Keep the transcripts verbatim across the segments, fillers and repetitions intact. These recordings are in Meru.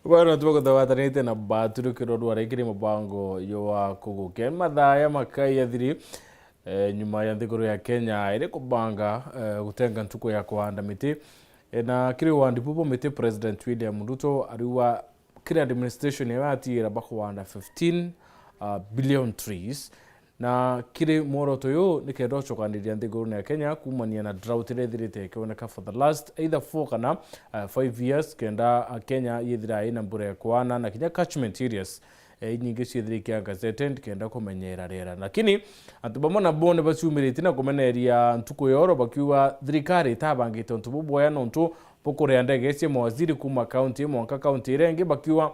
Bwana, tubaguthawatanite na batu rukiro rwa rikiri mubango yo wa kugukia mathaa ya makai ya thiri, eh, nyuma ya nthiguru ya Kenya iri kubanga, eh, gutenga ntuku ya kuhanda miti. Eh, na kiri wandi bubu miti, President William Ruto ariuga kiri administration yawe atiira bakuhanda fifteen, uh, billion trees. Na kiri mworoto uyu ni kenda ucokaniriria nthigurune ya Kenya kuumania na drought iria ithirite ikioneka for the last either four kana, uh, five years, kenda, uh, Kenya yithira ina mbura ya kwana na kinya catchment areas, eh, inyingi ciithire ikianga settled kenda kumenyera riera. Lakini antu bamwe nabo ni baciumiritie na kumeneria ntuku yoro bakiuga thirikari itabangite untu bubwega nontu bukuria ndege cia mawaziri kuuma kaunti imwe mwanka kaunti iria ingi, bakiuga,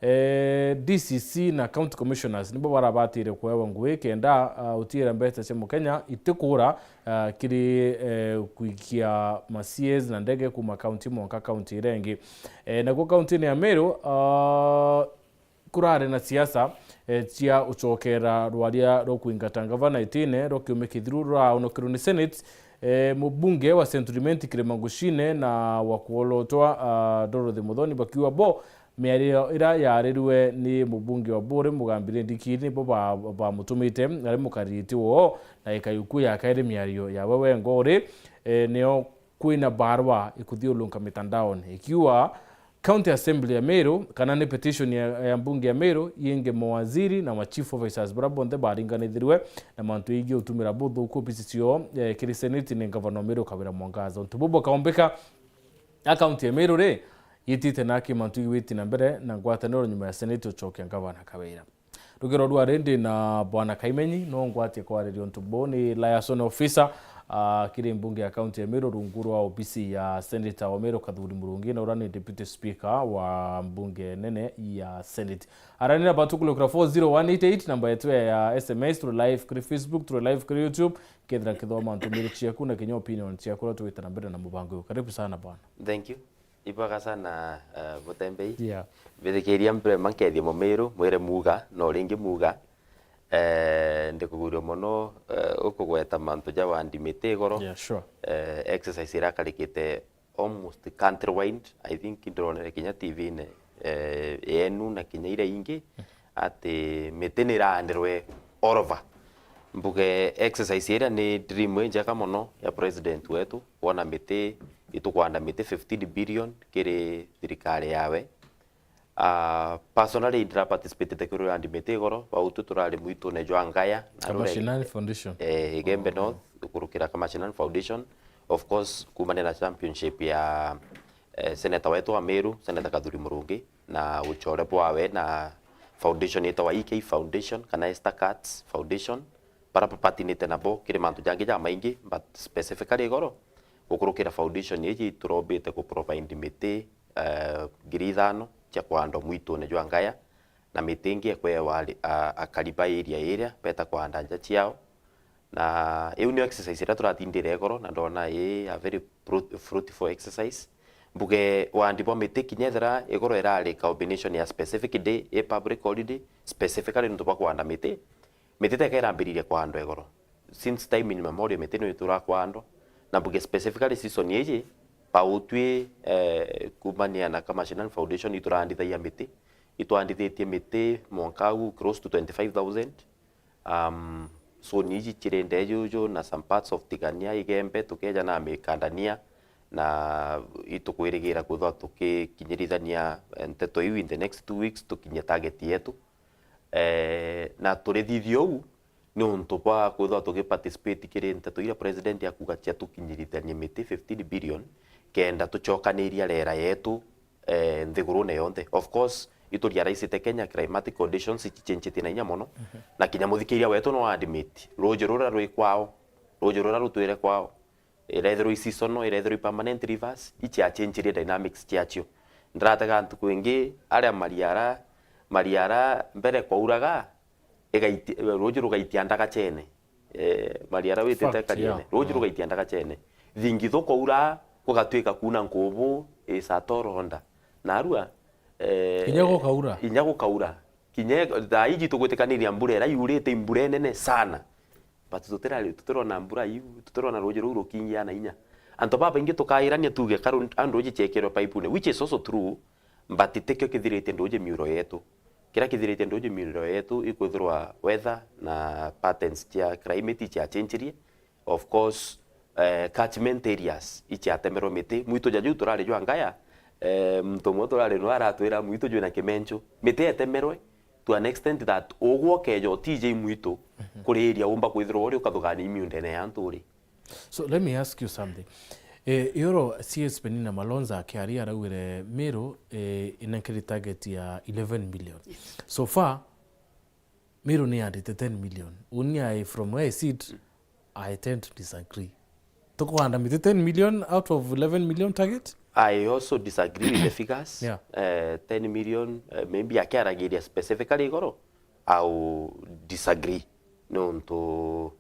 eh, D C C na county commissioners nibo barabatire kuewa ngugi kenda, ah, utiira mbeca cia Mukenya itikura, ah, kiri, eh, kuikia ma C As na ndege kuuma kaunti imwe mwanka kaunti iria ingi. Eh, nakuo kaunti-ini ya Meru, ah, kurari na siasa, eh, cia ucokera rwaria rwa kuingata ngavana itine rwa kiumia kithiru ruraunokerwe ni Senate, eh, mubunge wa Central Imenti Kirima Ngucine na wa kuolotwa, ah, Dorothy Muthoni bakiuga bo miario ira yarirwe ni mubunge wa Buuri Mugambi Rindikiri nibo ba-, bamutumite ari mukaririti woo na ikayuku ya kairi miario yawe wenga uri, eh, nio kwina barua ikuthiurunka mitandaoni ikiuga County Assembly ya Meru, kana ni petition ya, ya mbunge ya Meru, yenge mawaziri na ma chief officers baria bonthe baringanithirwe na mantu yegii utumira buthuku obici ciao, eh, kiri Senate ni ngavana wa Meru Kawira Mwangaza. Untu bubu bukaumbika, a county ya Meru ri, yitite naki mantu igwiti na mbere na ngwataniro nyuma ya Senate ucokia ngavana Kawira. Rugero rwa rindi na Bwana Kaimenyi, no ngwatie kwariria untu buu ni liaison officer, ah, kiri mbunge ya kaunti ya Meru, rungu rwa obisi ya Senator wa Meru Kathuri Murungi, na uria ni deputy speaker wa mbunge nene ya Senate. Arani na batu kulukira four zero one eight eight, namba yetu ya S M S, turi live kiri Facebook, turi live kiri YouTube, kethira kithoma ntumiri ciaku na kinya opinion ciaku, uria twita na mbere na mubango uyu. Karibu sana bwana. Thank you. Ibwega sana, eh, Mutembei. Yeah. Mbithikiria mbere ma nkethie Mumiru, mwire muga, no ringi muga. Eh, ndikuguria mono, eh, ukugweta mantu ja wandi miti igoro. Yeah, sure. Eh, exercise irakarikite almost countrywide. I think ndironere kinya T V-ini, eh, yenu na kinya iria ingi, ati miti ni iraandirwe all over. Mbuge exercise iria ni dream injega mono ya president wetu, kwona miti, itukwanda miti fifteen billion kiri thirikari yawe. Ah, personally, ndira participatete kiri urandi miti igoro, bau tu turari mwitune jwa Ngaya, na Kamashinani Foundation. Eh, Igembe North, kurukira Kamashinani Foundation. Of course, kumania na championship ya, eh, senator wetu wa Meru, Senator Kathuri Murungi, na uchore bwawe na foundation yetagwa E K Foundation, kana Esther Katz Foundation, bara bapatinite nabo kiri mantu jangi jamaingi, but specifically igoro, gukurukira foundation iji, turombite ku provide miti, eh, ngiri ithano cia kwandwa mwitune jwa Ngaya, na miti ingi ekwewa ari-, a-, akari ba area iria beta kwanda nja ciao. Na iu nio exercise iria turatindire igoro, na ndona i a very fruit-, fruitful exercise. Mbuge wandi bwa miti kinya ethira igoro irari combination ya specific day, i public holiday, specifically nontu bwa kwanda miti. Miti teka irambiririe kwandwa igoro. Since time immemorial miti nio iturakwandwa. Na mbuge specifically season iji, bau twi, eh, kumania na Kamashinani Foundation iturandithagia miti. Itwandithitie miti mwanka au close to twenty-five thousand. Um, so ni iji ciri ndejuju na some parts of Tigania, Igembe, tukeja na Mikandania, na itukwirigira kwithwa tukikinyirithania, eh, nteto iu in the next two weeks, tukinye target yetu. Eh, na turithithia uu, ni untu bwa kwithwa tugiparticipate kiri nteto iria president akuga cia tukinyirithanie miti fifteen billion, kenda tucokaniria rera yetu, eh, nthigurune yonthe. Of course, iturealizite Kenya climatic conditions ichenjete na inya mono, na kinya muthikiria wetu no admit, ruuji ruria rwi kwao, ruuji ruria rutwire kwao, irethirwa i seasonal, irethirwa i permanent rivers, ichiachenjirie dynamics chiachio. Ndiratega ntuku ingi, aria mariara, mariara mbere kwauraga, igaiti-, ruuji rugaitia ndagachene. Eh, mariara witite kariene. Ruuji rugaitia ndagachene. Thingi thukwaura, gugatwika kuuna nkubu, is a tall order. Narua, eh, inya gukaura. Inya gukaura. Kinya thaa iji tugwitikaniria mbura iria yurite i mbura inene sana. But tutirari-, tutirona mbura iu, tutirona ruuji ruu rukingia na inya. Antu babaingi tukairania tuge karu andu ruuji chiekerwe paipune, which is also true, But tikio kithiritie nduuji miuro yetu. Kiria kithiritie nduuji miuro yetu ikwithirwa weather na patterns cia climate cia changerie. Of course, eh, catchment areas iciatemerwe miti. Mwitu ja juu turari jwa Ngaya, eh, muntu umwe turari no aratwira mwitu jwina kimenchu. Miti etemerwe to an extent that ugwe ukeja utiji mwitu kuri area umba kwithirwa uri ukathugania imiundene ya antu uri. So let me ask you something. Eh, yoro C S Penina Malonza akiaria araugire Meru, eh, inenkerie target ya eleven million. So far, Meru ni yandite ten million. Uni I, from where I sit, I tend to disagree. Tukwanda miti ten million out of eleven million target? I also disagree with the figures. Yeah. Eh, ten million, eh, maybe akiaragiria specifically igoro, I will disagree. Nontu,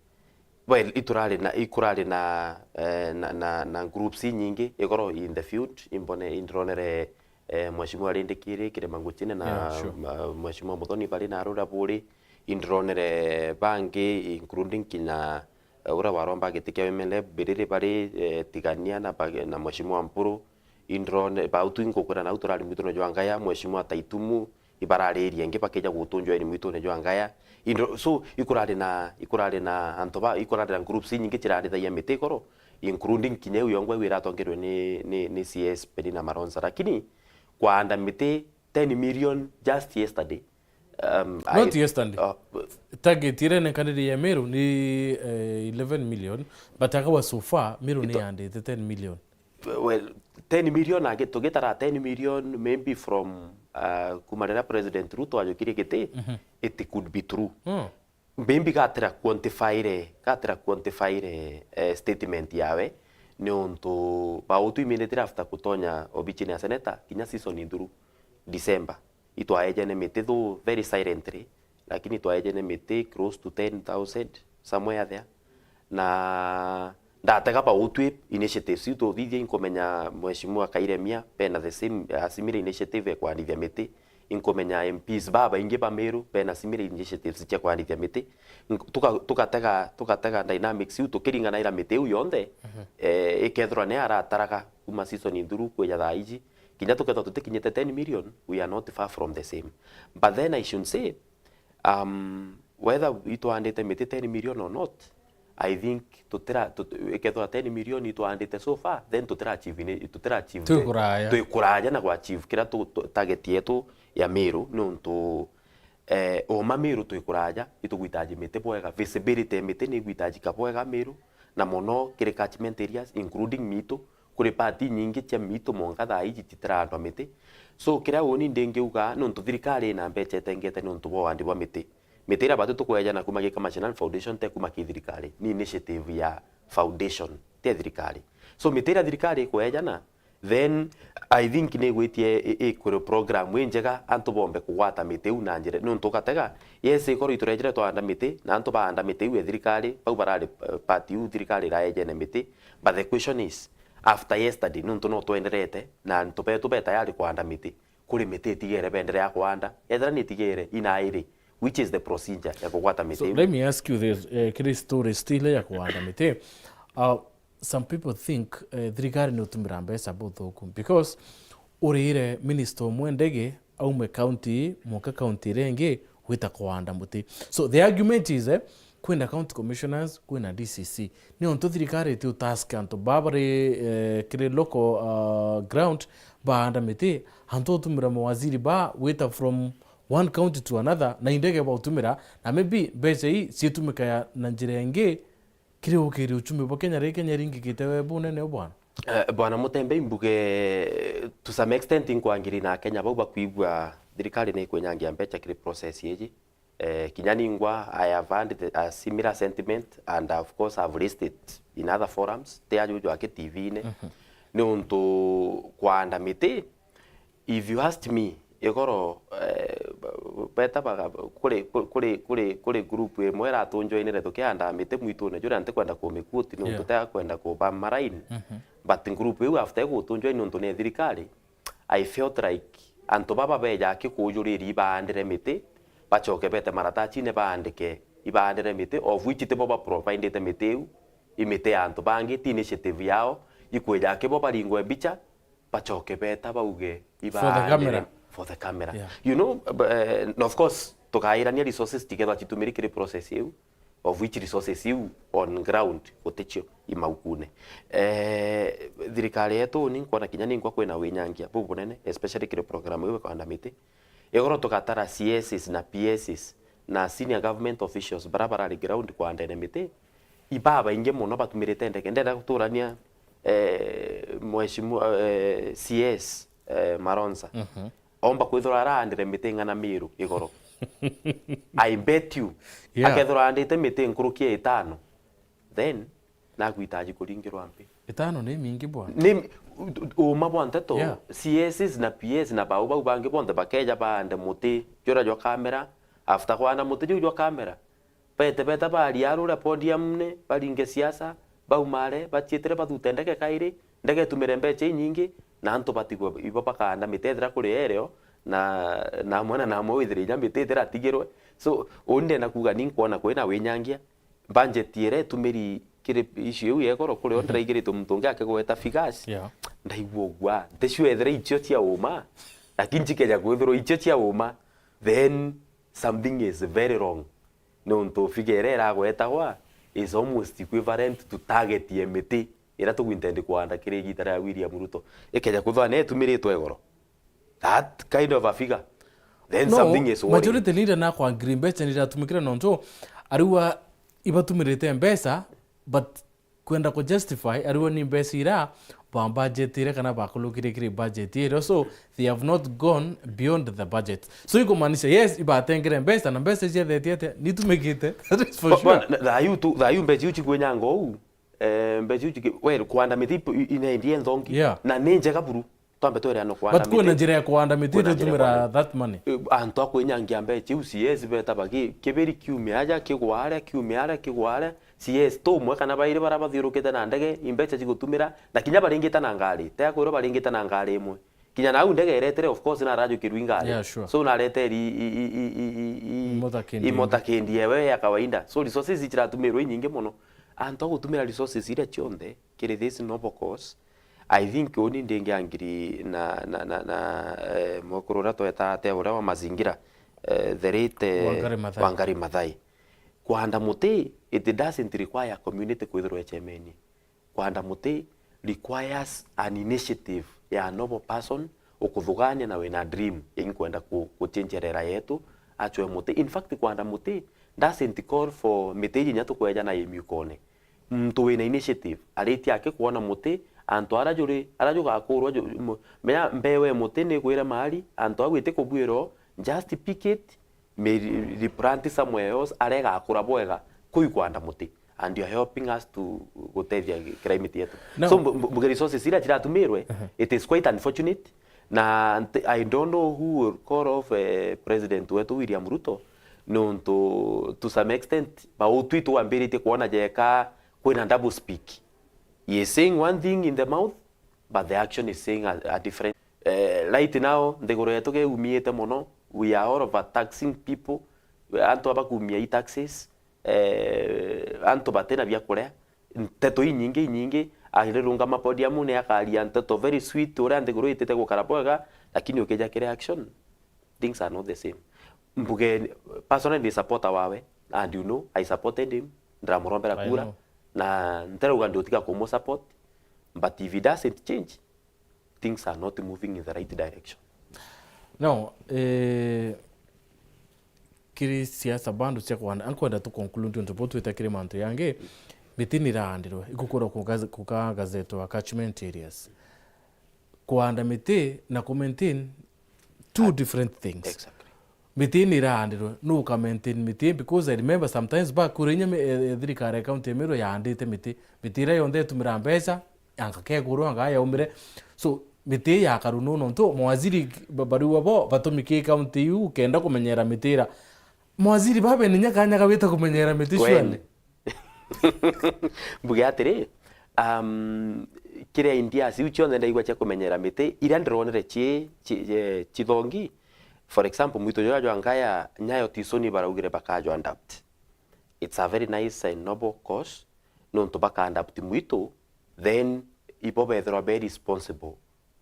well, iturari na, ikurari na, eh, na, na, na groups inyingi igoro in the field, imbone, indironere, eh, Mheshimiwa Rindikiri, Kirima Nguchine na, yeah, sure, ma-, Mheshimiwa Muthoni bari na arura buri, indironere bangi, including kinya, eh, uria waromba giti kia M L A, Biriri bari, eh, Tigania na bagi-, na Mheshimiwa Mpuru, indrone, bau tu ingukwira nau turari mwitune jwa Ngaya, Mheshimiwa Taitumu, ibarariria ingi bakija gutunjwa ni mwitune jwa Ngaya. Indro-, so, ikurari na, ikurari na antu ba, ikurari na groups inyingi cirarithagia miti igoro, including kinya iu yongwa iu iratongerwe ni, ni, ni C S Penina Malonza. Lakini, kwanda miti ten million just yesterday. Um, not I, yesterday. Uh, target iria inenkanirie ya Meru ni, eh, eleven million, but akawa so far, Meru ni yandite ten million. Well, ten million agi-, tugitara ten million maybe from, uh, kuma riria President Ruto ajukirie giti, it could be true. Mm. Maybe gatira quantifyre, gatira quantifyre, eh, statement yawe, ni untu bautu immediately after kutonya obichini ya senator, kinya season ithuru, December, itwaejene miti though very silently, lakini twaejene miti close to ten thousand, somewhere there. Na ndatega bautu initiatives iu tuthithia, inkumenya Mheshimiwa Kairemia, bena the same, a similar initiative ya kwandithia miti. Inkumenya M Ps babaingi ba Meru bena similar initiatives cia kwandithia miti. Nk-, tuka-, tukatega, tukatega dynamics iu tukiringanaira miti iu yonthe, eh, ikethirwa ni arataraga kuma season nthuru kwija thaa iji, kinya tukethirwa tutikinyite ten million, we are not far from the same. But then I should say, um, whether itwandite miti ten million or not, I think tutira, tut-, ikethirwa ten million itwandite so far, then tutira achieve ni, tutira achieve the, twi kuraya, twi kuraya na ku achieve kiria tu, tu, target yetu ya Meru, nontu, eh, uma Meru twi kuraya, itugwitaji miti bwega, visibility ya miti ni igwitajika bwega Meru, na mono kiri catchment areas, including mitu, kuri part nyingi cia mitu mwanka thaa iji titiraandwa miti. So, kiria uni ndingiuga, nontu thirikari ina mbecha itengete nontu bwa wandi bwa miti. Miti iria batu tukwejana kuma gi Commercial Land Foundation, te kuma ki thirikari, ni initiative ya foundation, te thirikari. So miti iria thirikari ikwejana, then I think ni igwitie i-, ikwirwe program injega, antu bombe kugwata miti iu na njira, nontu ugatega, yes, ikorwo iturejire twanda miti, na antu baanda miti iu e thirikari, bau barari, eh, part iu thirikari iraejene miti, but the question is, after yesterday, nontu no twenderete, na antu betu be tayari kwanda miti, kuri miti itigere benderea kwanda, ethira ni itigere inairi, which is the procedure ya kugwata miti? So, iu, let me ask you this, eh, kiri story still ya kwanda miti. Uh, some people think, eh, thirikari ni utumira mbeca buthuku because urire minister umwe ndege aume county mwanka county iria ingi gwita kwanda muti. So the argument is, eh, kwina county commissioners, kwina D C C. Ni untu thirikari iti utask antu baba bari, eh, kiri local, uh, ground baanda miti, antu utumira mawaziri ba gwita from one county to another, na indege bautumira, na maybe mbeca ii ciitumika ya, na njira ingi kiri ukiri uchumi bwa Kenya, ri Kenya ringikite we bunene u bwana. Eh, Bwana Mutembe, imbuge, to some extent, inkwangiri na Kenya bau bakwigua thirikari ni ikwenyangia mbeca kiri process iji. Eh, kinya ningwa, I have had the, a similar sentiment, and of course I've raised it in other forums, ti ajuju aki T V-ini. Mhm. Ni untu kwanda miti, if you ask me, igoro, eh, beta baga-, kuri, kuri, kuri, kuri group imwe iratunjoinire tukiandaa miti mwitune juria ntikwenda kumiquote nontu, yeah, tekwenda kuba maraini. Mhm. But group iu after igutunjoin nontu ni thirikari, I felt like antu baba beja akikujuriri ibaandire miti, bachoke bete maratachine baandike ibaandire miti, of which tibo ba providete miti iu, i miti ya antu bangi, ti initiative yao, ikwija akibo baringwe mbicha, bachoke beta bauge, For the camera. For the camera. Yeah. You know, b-, eh, na of course, tukairania resources tikethwa citumiri kiri process iu, of which resources iu on ground guticio imaukune. Eh, thirikari yetu ni nkwona kinya ni nkwa kwina winyangia bubunene, especially kiri program iu ya kuhanda miti. Igoro tugatara C Ss na P Ss na senior government officials bara barari ground kuhandene miti, ibabaingi muno batumirite ndege. Ndenda guturania, eh, mheshimiwa, eh, C S, eh, Maronza. Mhm. Omba kwithirwa arahandire miti ing'ana Miru igoro. I bet you. Yeah. Akethirwa ahandite miti nkuruki ya itano, then nakwitaji kuringirwa mpi. Itano ni mingi bwana. Ni u-, u-, uma bwa nteto, yeah. C Ss na P Ss na bau, bau bangi bonthe bakeja baande muti juria jwa kamera, after kuanda muti juu jwa kamera, bete beta baria aruria podium-ne, baringe siasa, baumare, bacietire bathute ndege kairi, ndege itumire mbecha inyingi, na antu batigwe ibo bakaanda miti ethira kuri ereo, na, na amwe na, na amwe withire inya miti ithira atigirwe. So, uni ndenda kuuga ni nkwona kwina winyangia, budget iria itumiri kiri issue iu ya igoro, kuri o ndiraigirite muntu ungi akigweta figures. Yeah. Ndaigua ugwa, nticio ethira icio cia uma, lakini cikeja kwithirwa icio cia uma, then something is very wrong. Nontu figure iria iragwetagwa is almost equivalent to target ya miti iria tugwintend kuanda kiri igita ria William Ruto. Ikeja kwithirwa ni itumiritwe igoro, that kind of a figure, then no, something is worrying. Majority leader na kwa agree mbeca ni iratumikira nontu ariwa ibatumirite mbeca, but kwenda ku justify ariwa ni mbeca ira ba budget ire kana bakulukire kiri budget ire, so they have not gone beyond the budget. So ikumaanisha, yes, ibatengere mbeca na mbeca ciathetie atia nitumikite, that is for sure. Thayu tu, thayu mbeca iu cikwinyanga uu, eh, mbeca iu ciki-, well, kuanda miti ipo-, i-, inendie nthongi. Yeah. Na ni njega buru. Twambe twere ano kuanda miti. But kwina njira ya kuanda miti tutumira that money. Eh, antu a kwinyangia mbeca iu, C S beta bagi, kibiri kiumia aja, kigwa aria, kiumia aria, kigwa aria. C S tu umwe kana bairi bara bathiurukite na ndege, imbeca cigutumira, na kinya baringite na ngari. Te akwirwa baringite na ngari imwe. Kinya nau ndege iretere, of course, narajukirwe i ngari. Yeah, sure. So nareteri i, i, i, i, i, i, imotakindi ewe ya kawaida. So resources iciratumirwe inyingi muno. Antu a gutumira resources iria cionthe kiri this noble cause, I think uni ndingi angiri na, na, na, na, eh, mwekuru uria tweta ate uria wa mazingira, eh, the late, eh, Wangari Maathai. Wangari Maathai. Kuanda muti, it doesn't require community kwithirwa icemenie. Kuanda muti requires an initiative ya noble person ukuthugania na wina dream ya inkwenda ku-, kuchenjera era yetu, achwe muti. In fact, kuanda muti doesn't call for miti iji inya tukweja na imiukone. Muntu wina initiative, aritie aki kwona muti, antu ara juri, ara jugakurwa ju-, mu-, menya mbewe muti ni gwire mahali, antu au iti kubwirwo, just pick it, me re-, replant somewhere else, ara igakura bwega, kuu ikwanda muti. And you are helping us to gutethia climate yetu. No. So, mbu-, mbu-, mbuge resources iria ciratumirwe, it is quite unfortunate. Na nti-, I don't know who will call off, eh, President wetu William Ruto, nontu to some extent, bautwi twambiritie kwona jeka kwina double speak. He is saying one thing in the mouth, but the action is saying a, a different. Eh, right now, nthiguru yetu ke umiite mono, we are all overtaxing people, antu abakumia i taxes, eh, antu batina bia kuria, nteto inyingi, inyingi, arirungama podium ni akaria nteto very sweet, uria nthiguru itite gukara bwega, lakini ukija kiri action, things are not the same. Mbuge, personally, ndi supporter wawe, and you know, I supported him, ndiramurombera kura, na ntirauga ndutiga kumusupport, but if he doesn't change, things are not moving in the right direction. No, eh, kiri siasa bado cia kwanda, ankwenda tu conclude untu buu twite kiri mantu yangi, miti ni iraandirwe, ikukura kugaze-, kukagazetwa catchment areas. Kuanda miti na ku maintain two different things. Exactly. Miti ni iraandirwe, nu uka maintain miti, because I remember sometimes back, kuri inya mi-, eh, eh, thirikari ya county ya Meru yaandite miti. Miti iria yonthe itumira mbeca, anga kegurwa, anga yaumire. So, miti ya karu nu nontu mawaziri ba-, bariwa bo batumiki county iu kenda kumenyera miti ira. Mawaziri babe ni nya kanya gawita kumenyera miti surely? Mbuge atiri, um, kiria ideas iu cionthe ndaigua cia kumenyera miti, iria ndironere ci, ci, eh, cithongi. For example, mwitu juria jwa Ngaya, Nyayo Tisoni baraugire bakajo adapt. It's a very nice and noble cause, nontu baka adapt mwitu, then ibo bethirwa be responsible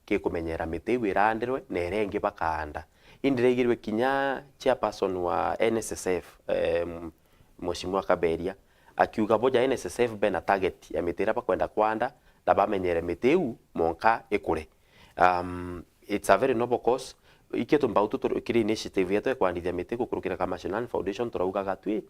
gikumenyera miti iu iraandirwe na iria ingi bakaanda. Indi ndiraigirwe kinya chairperson wa N S S F, em, Mheshimiwa Kaberia, akiuga boja N S S F bena target ya miti iria bakwenda kwanda na bamenyere miti iu monka ikure. Um, it's a very noble cause. Ikio tumbau tu turi kiri initiative yetu ya kwandithia miti gukurukira ka Mashinani Foundation, turaugaga twi,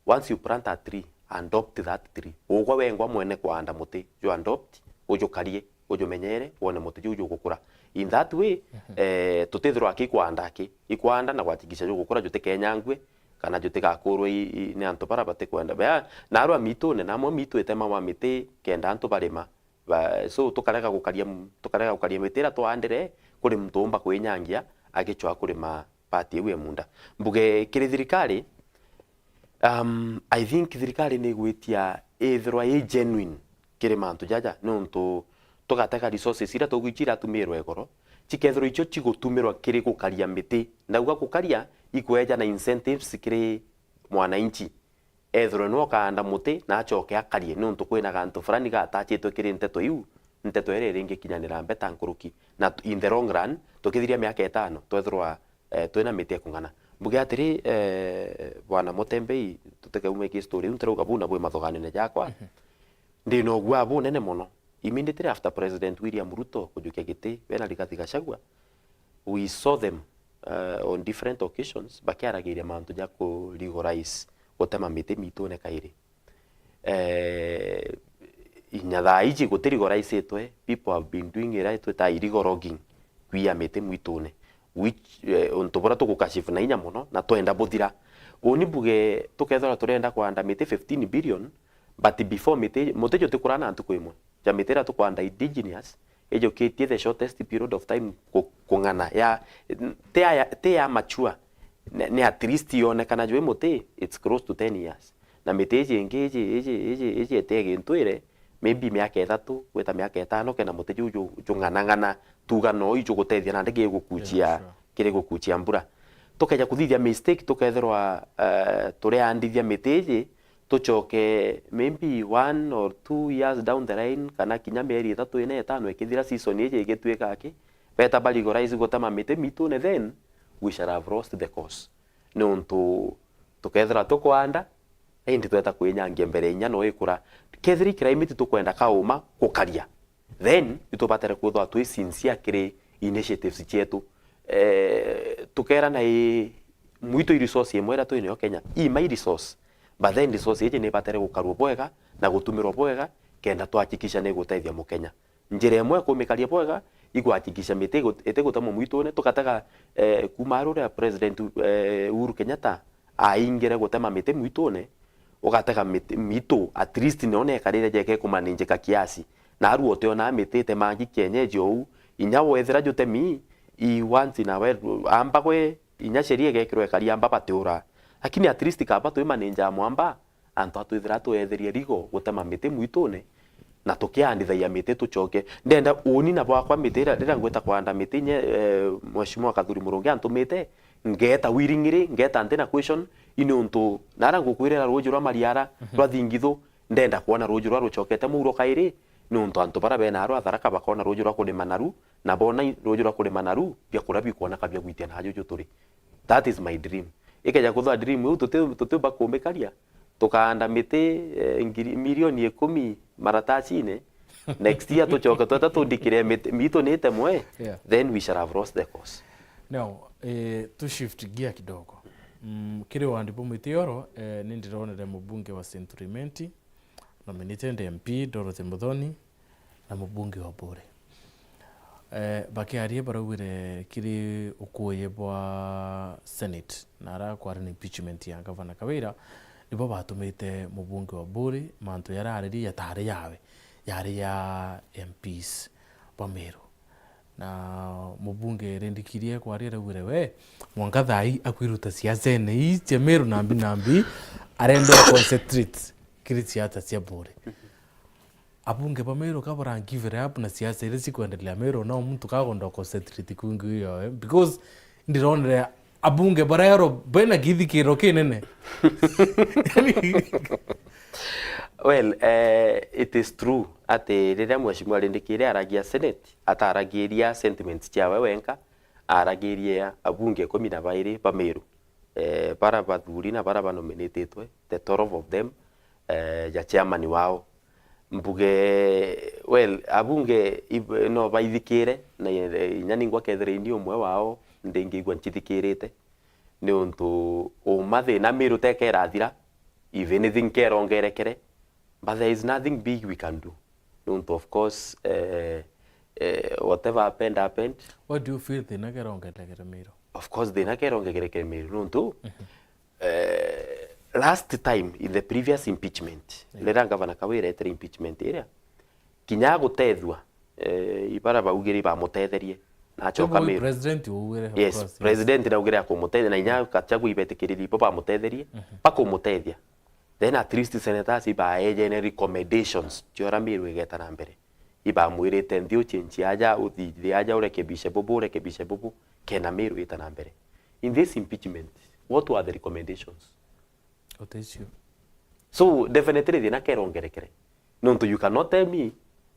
once you plant a tree, adopt that tree. Ugwe wengwa mwene kwanda muti, ju adopt, ujukarie, ujumenyere, wone muti juu jugukura. In that way, eh, tutithirwa aki ikwanda aki, ikwanda na gwatigisha jugukura jutikenyangwe, kana jutigakurwe i, i, ni antu bara batikwenda. Bea, narua mitune, namwe mitu itemawa miti kenda antu barima. Ba, so tukarega gukaria m-, tukarega gukaria miti iria twandire kuri muntu umba kwinyangia agicwa kurima part iu e munda. Mbuge kiri thirikari, um, I think thirikari ni igwitia ithirwa i genuine kiri mantu jaja, niuntu tugatega resources iria tugwichi iratumirwa igoro, cikethirwa icio cigutumirwa kiri gukaria miti. Ndauga gukaria, ikweja na incentives kiri mwananchi. Ethirwe niwe ukaanda muti na acoke akarie, niuntu kwina gantu fulani gatachitwe kiri nteto iu, nteto iria iringikinyanira mbeta nkuruki. Na tu-, in the long run, tukithiria miaka itano, twethirwa, eh, twina miti ya kung'ana. Mbuge atiri, eh, Bwana Mutembei, tutikaume ki story iu, ntirauga buu na bwi mathuganine jakwa. Mhm. Ndina ugua bunene mono. Immediately after President William Ruto kujukia giti, we na Rigathi Gachagua, we saw them, uh, on different occasions bakiaragiria mantu ja ku legalize gutema miti mitune kairi. Eh, inya thaa iji guti legalize itwe, people have been doing iria twita illegal logging, kwia miti mwitune, which, eh, untu buria tugukashifu na inya mono na twenda buthira. Uni mbuge tukethirwa turenda kwanda miti fifteen billion, but before miti, muti jutikura na ntuku imwe. Ja miti iria tukwanda indigenous, ijukitie the shortest period of time ku-, kung'ana. Ya, ti ya, ti ya mature. Ni, ni at least yonekana jwi muti, it's close to ten years. Na miti iji ingi iji, iji, iji, iji ete gintwire, maybe miaka ithatu, gwita miaka itano, kena muti juu ju-, jung'anang'ana, tuga no iju gutethia nandi kiri gukuchia, yeah, sure, kiri gukuchia mbura. Tukeja kuthithia mistake, tukethirwa, eh, turiandithia miti iji, tucoke maybe one or two years down the line, kana kinya mieri ithatu, ina, itano ikithira, season iji igituika aki, beta ba legalize gutema miti mitune, then we shall have lost the cause. Niuntu tukethira tukwanda, indi tweta kwinyangia mbere inya no ikura. Kethira i climate tukwenda kauma gukaria, then itubatare kwithirwa twi sincere kiri initiatives cietu. Eh, tukerana i mwitu i resource imwe iria twinayo Kenya, i my resource, but then resource iji nibatare gukarua bwega na gutumirwa bwega, kenda twahakikisha ni gutethia Mukenya. Njira imwe kumikaria bwega, i kuhakikisha miti igu-, itigutemwa mwitune, tugatega, eh, kuma ruria President, eh, Uhuru Kenyatta aingire gutema miti mwitune, ugatega miti, mitu, at least niona ikarire jeke kumanenjeka kiasi. Narua utiona miti itemangi kienyeji ou, inya wethira jutemi, i once in a while, amba gwe, inya sheria igekirwa ikari amba batiura. Lakini at least kaba twi manenja mwamba, antu a twithira twetherie rigo gutema miti mwitune, na tukiandithagia miti tucoke. Ndenda uni na bwakwa miti iria, riria ngwita kwanda miti nye, eh, Mheshimiwa Kathuri Murungi antumite, ngeta willingly, ngeta ntina question, i niuntu nara ngukwirira ruuji rwa Mariara, mhm, rwa Thingithu, ndenda kwona ruuji rwa rucokete muuro kairi, niuntu antu bara bena arwa Tharaka bakona ruuji rwa kurima naru, na bona i-, ruuji rwa kurima naru, biakuria bikwoneka bia gwitia na juju turi. That is my dream. Ikeja kuthwa dream iu, tuti-, tutiumba kumikaria, tukaanda miti, eh, ngiri, milioni ikumi maratacine, next year tucoke tweta tundikire miti, mitu ni itemwe, yeah, then we shall have lost the cause. Now, eh, tu shift gear kidogo. Mm, kiri wandi bwa Mwitioro, eh, ni ndironere mubunge wa Central Imenti, nominated M P Dorothy Muthoni, na mubunge wa Buuri. Eh, bakiaria baraugire kiri ukuuji bwa Senate, na ara kwari na impeachment ya Gavana Kawira, nibo batumite mubunge wa Buuri mantu jaria aririe jatari jawe, jari ja M Ps ba Meru. Na mubunge rindikirie kwaria araugire we, mwanka thaa ii akwiruta siasene ii cia Meru nambi nambi, arenda concentrate kiri siasa cia Buuri. Abunge ba Meru ka bara give up na siasa iria cikwendelea Meru, no muntu kagonda concentrate kungi uyo, eh? Because ndironere abunge bara ero bena githikiro kinene. Well, eh, it is true ati riria Mheshimiwa Rindikiri aragia Senate, ataragiria sentiments ciawe wenka, aragirie abunge ikumi na bairi ba Meru, eh, bara bathuri na bara banominatitwe, the twelve of them, eh, ja chairman wao. Mbuge, well, abunge ib-, no baithikire, na, eh, inya ningwa kethira ini umwe wao ndingigua nchithikirite, niuntu uma thina Meru teka irathira, if anything kerongerekere, but there is nothing big we can do. Niuntu of course, eh, eh, whatever happened, happened. What do you feel thina kerongerekere Meru? Of course, thina kerongerekere Meru, niuntu, eh, last time in the previous impeachment, yeah, riria Gavana Kawira etere impeachment iria, kinya agutethua, eh, ibara baugire bamutetherie, na acoka Meru. President ugire, of course, yes, president naugire akumutethia, na inya Gachagua ibetikiririe ibo bamutetherie, bakumutethia. Then at least senators ibaejene recommendations cia uria Meru igeta na mbere. Ibamwirite, nthi uchenchi aja, uthithie aja, urekebishe bubu, urekebishe bubu, kenda Meru ita na mbere. In this impeachment, what were the recommendations? Utecio. So definitely thina kerongerekere. Nontu you cannot tell me,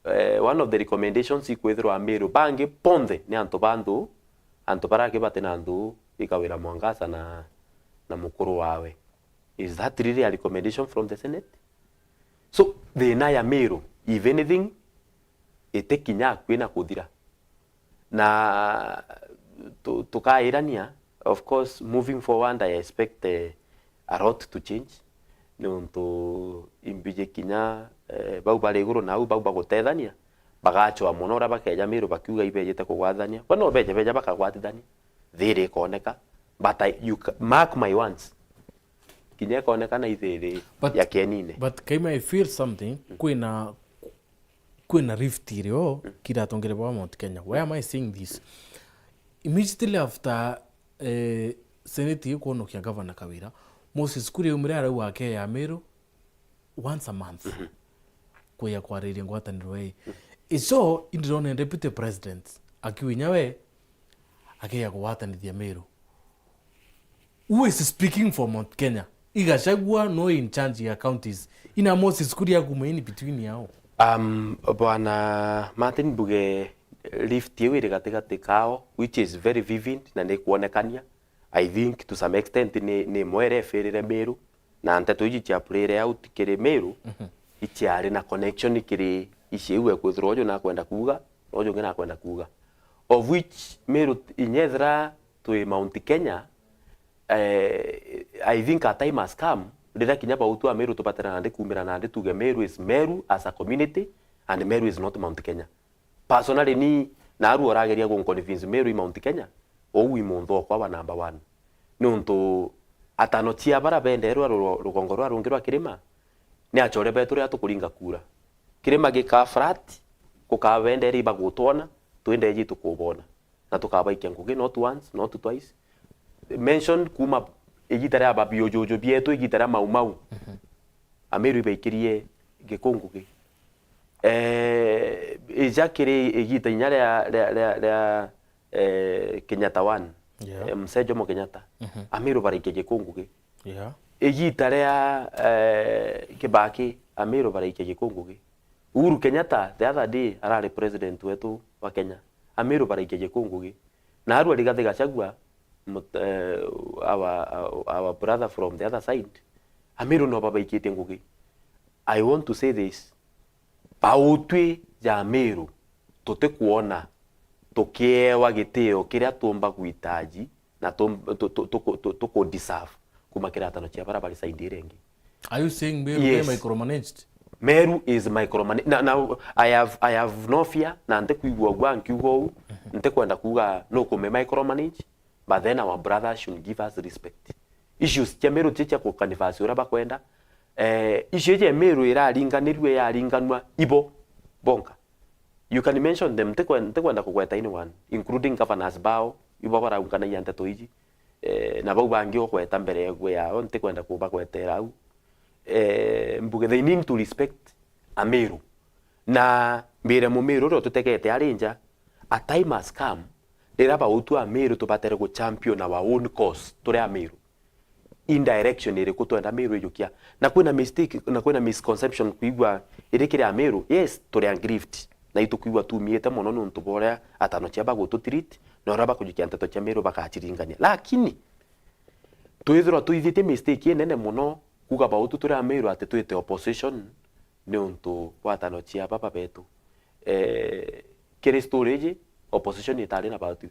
eh, one of the recommendations ikwithirwa Meru bangi bonthe ni antu ba nthu, antu baria aki bati na nthu, i Kawira Mwangaza na, na mukuru wawe. Is that really a recommendation from the Senate? So thina ya Meru, if anything, itikinya akui na kuthira. Na tu-, tukairania, of course, moving forward, I expect, eh, a lot to change. Niuntu imbiji kinya, eh, bau bari iguru na au, bau bagutethania, bagachoa mono uria bakeja Meru bakiuga ibejite kugwathania. Bo no beje beja bakagwatithania. Thiri ikoneka. But I, you ca-, mark my words. Kinya ikoneka na ithiri ya kienine. But Kaima, I feel something, kwina kwina rift irio kiratongere bwa Mount Kenya. Why am I saying this? Immediately after, eh, Senate ikwonokia Gavana Kawira, Moses Kuria aumire arauga akeya Meru once a month kuya kwariria ngwataniro ii. Ico indirone Deputy President akiuga inya we akeya kugwatanithia Meru. Who is speaking for Mount Kenya? I Gachagua no in charge ya counties. Ina Moses Kuria kuma in between yao. Um, Bwana Martin, mbuge rift iu iri gatigati kao, which is very vivid na ni kwonekania. I think to some extent ni, ni imwe iria ifirire Meru, na nteto iji cia play out kiri Meru, ichiari na connection kiri ici iu ekwithirwa uju nakwenda kuuga, na uju ungi nakwenda kuuga. Of which Meru inyethira twi Mount Kenya, eh, I think a time has come, riria kinya bautu a Meru tubatira nandi kuumira nandi tuge Meru is Meru as a community and Meru is not Mount Kenya. Personally ni, naarua urageria gunconvince Meru i Mount Kenya, ou i munthu okwa wa number one. Niuntu atano cia bara benderwa ru-, rugongo rwa rungi rwa kirima, ni achore betu riria tukuringa kura. Kirima gikaa flat, gukaa bendere ibagutwona, twindeji tukubona. Na tukabaikia ngugi, not once, not twice. Mention kuma igita ria babiujuju bietu, igita ria Mau Mau. Ameru ibaikirie Gikungu gi. Eh, ija kiri igita inya ria, ria, ria, ria, eh, Kenyatta one. Yeah. Eh, Mzee Jomo Kenyatta. Ameru baraikia Gikungu gi. Yeah. Igita ria, eh, Kibaki, Ameru baraikia Gikungu gi. Uhuru Kenyatta, the other day, arari president wetu wa Kenya. Ameru baraikia Gikungu gi. Na arua Rigathi Gachagua, mut-, eh, our, our brother from the other side, Ameru no babaikitie ngugi. I want to say this. Bautwi ja Ameru, tutikwona tukiewa gitio kiria tuumba gwitaji na tu-, tu-, tu-, tuku-, tu-, tuku deserve kuma kiratano cia bara bari side iria ingi. Are you saying Meru, yes, micromanaged? Meru is micromanaged. Na, na, I have, I have no fear, na ntikwigua ugwa nkiuga uu, ntikwenda kuuga nukume micromanage, but then our brothers should give us respect. Issues cia Meru ti cia kukanivasi uria bakwenda. Eh, issue cia Meru iraringanirue yaringanua ibo bonka. You can mention them, ntikwe-, ntikwenda kugweta anyone, including governors bao, ibo baraunganagia nteto iji. Eh, na bau bangi ugweta mbere yao, ntikwenda kubagwetera au. Eh, mbuge they need to respect Ameru. Na mbire Mumeru uria ututegete ari nja, a time has come, riria bautu Ameru tubatere gu champion our own cause, turi Ameru. in direction iriku twenda Meru ijukia. Na kwina mistake, na kwina misconception kwigua iri kiri Ameru. Yes, turi aggrieved. Na itukwigua tumiite mono niuntu bwa uria atano cia bagututreat, na uria bakujukia nteto cia Meru bakaciringania. Lakini, twithirwa twithitie mistake inene mono kuga bautu turi Ameru ati twite opposition niuntu bwa atano cia baba betu. Eh, kiri story iji, opposition itari na bautu.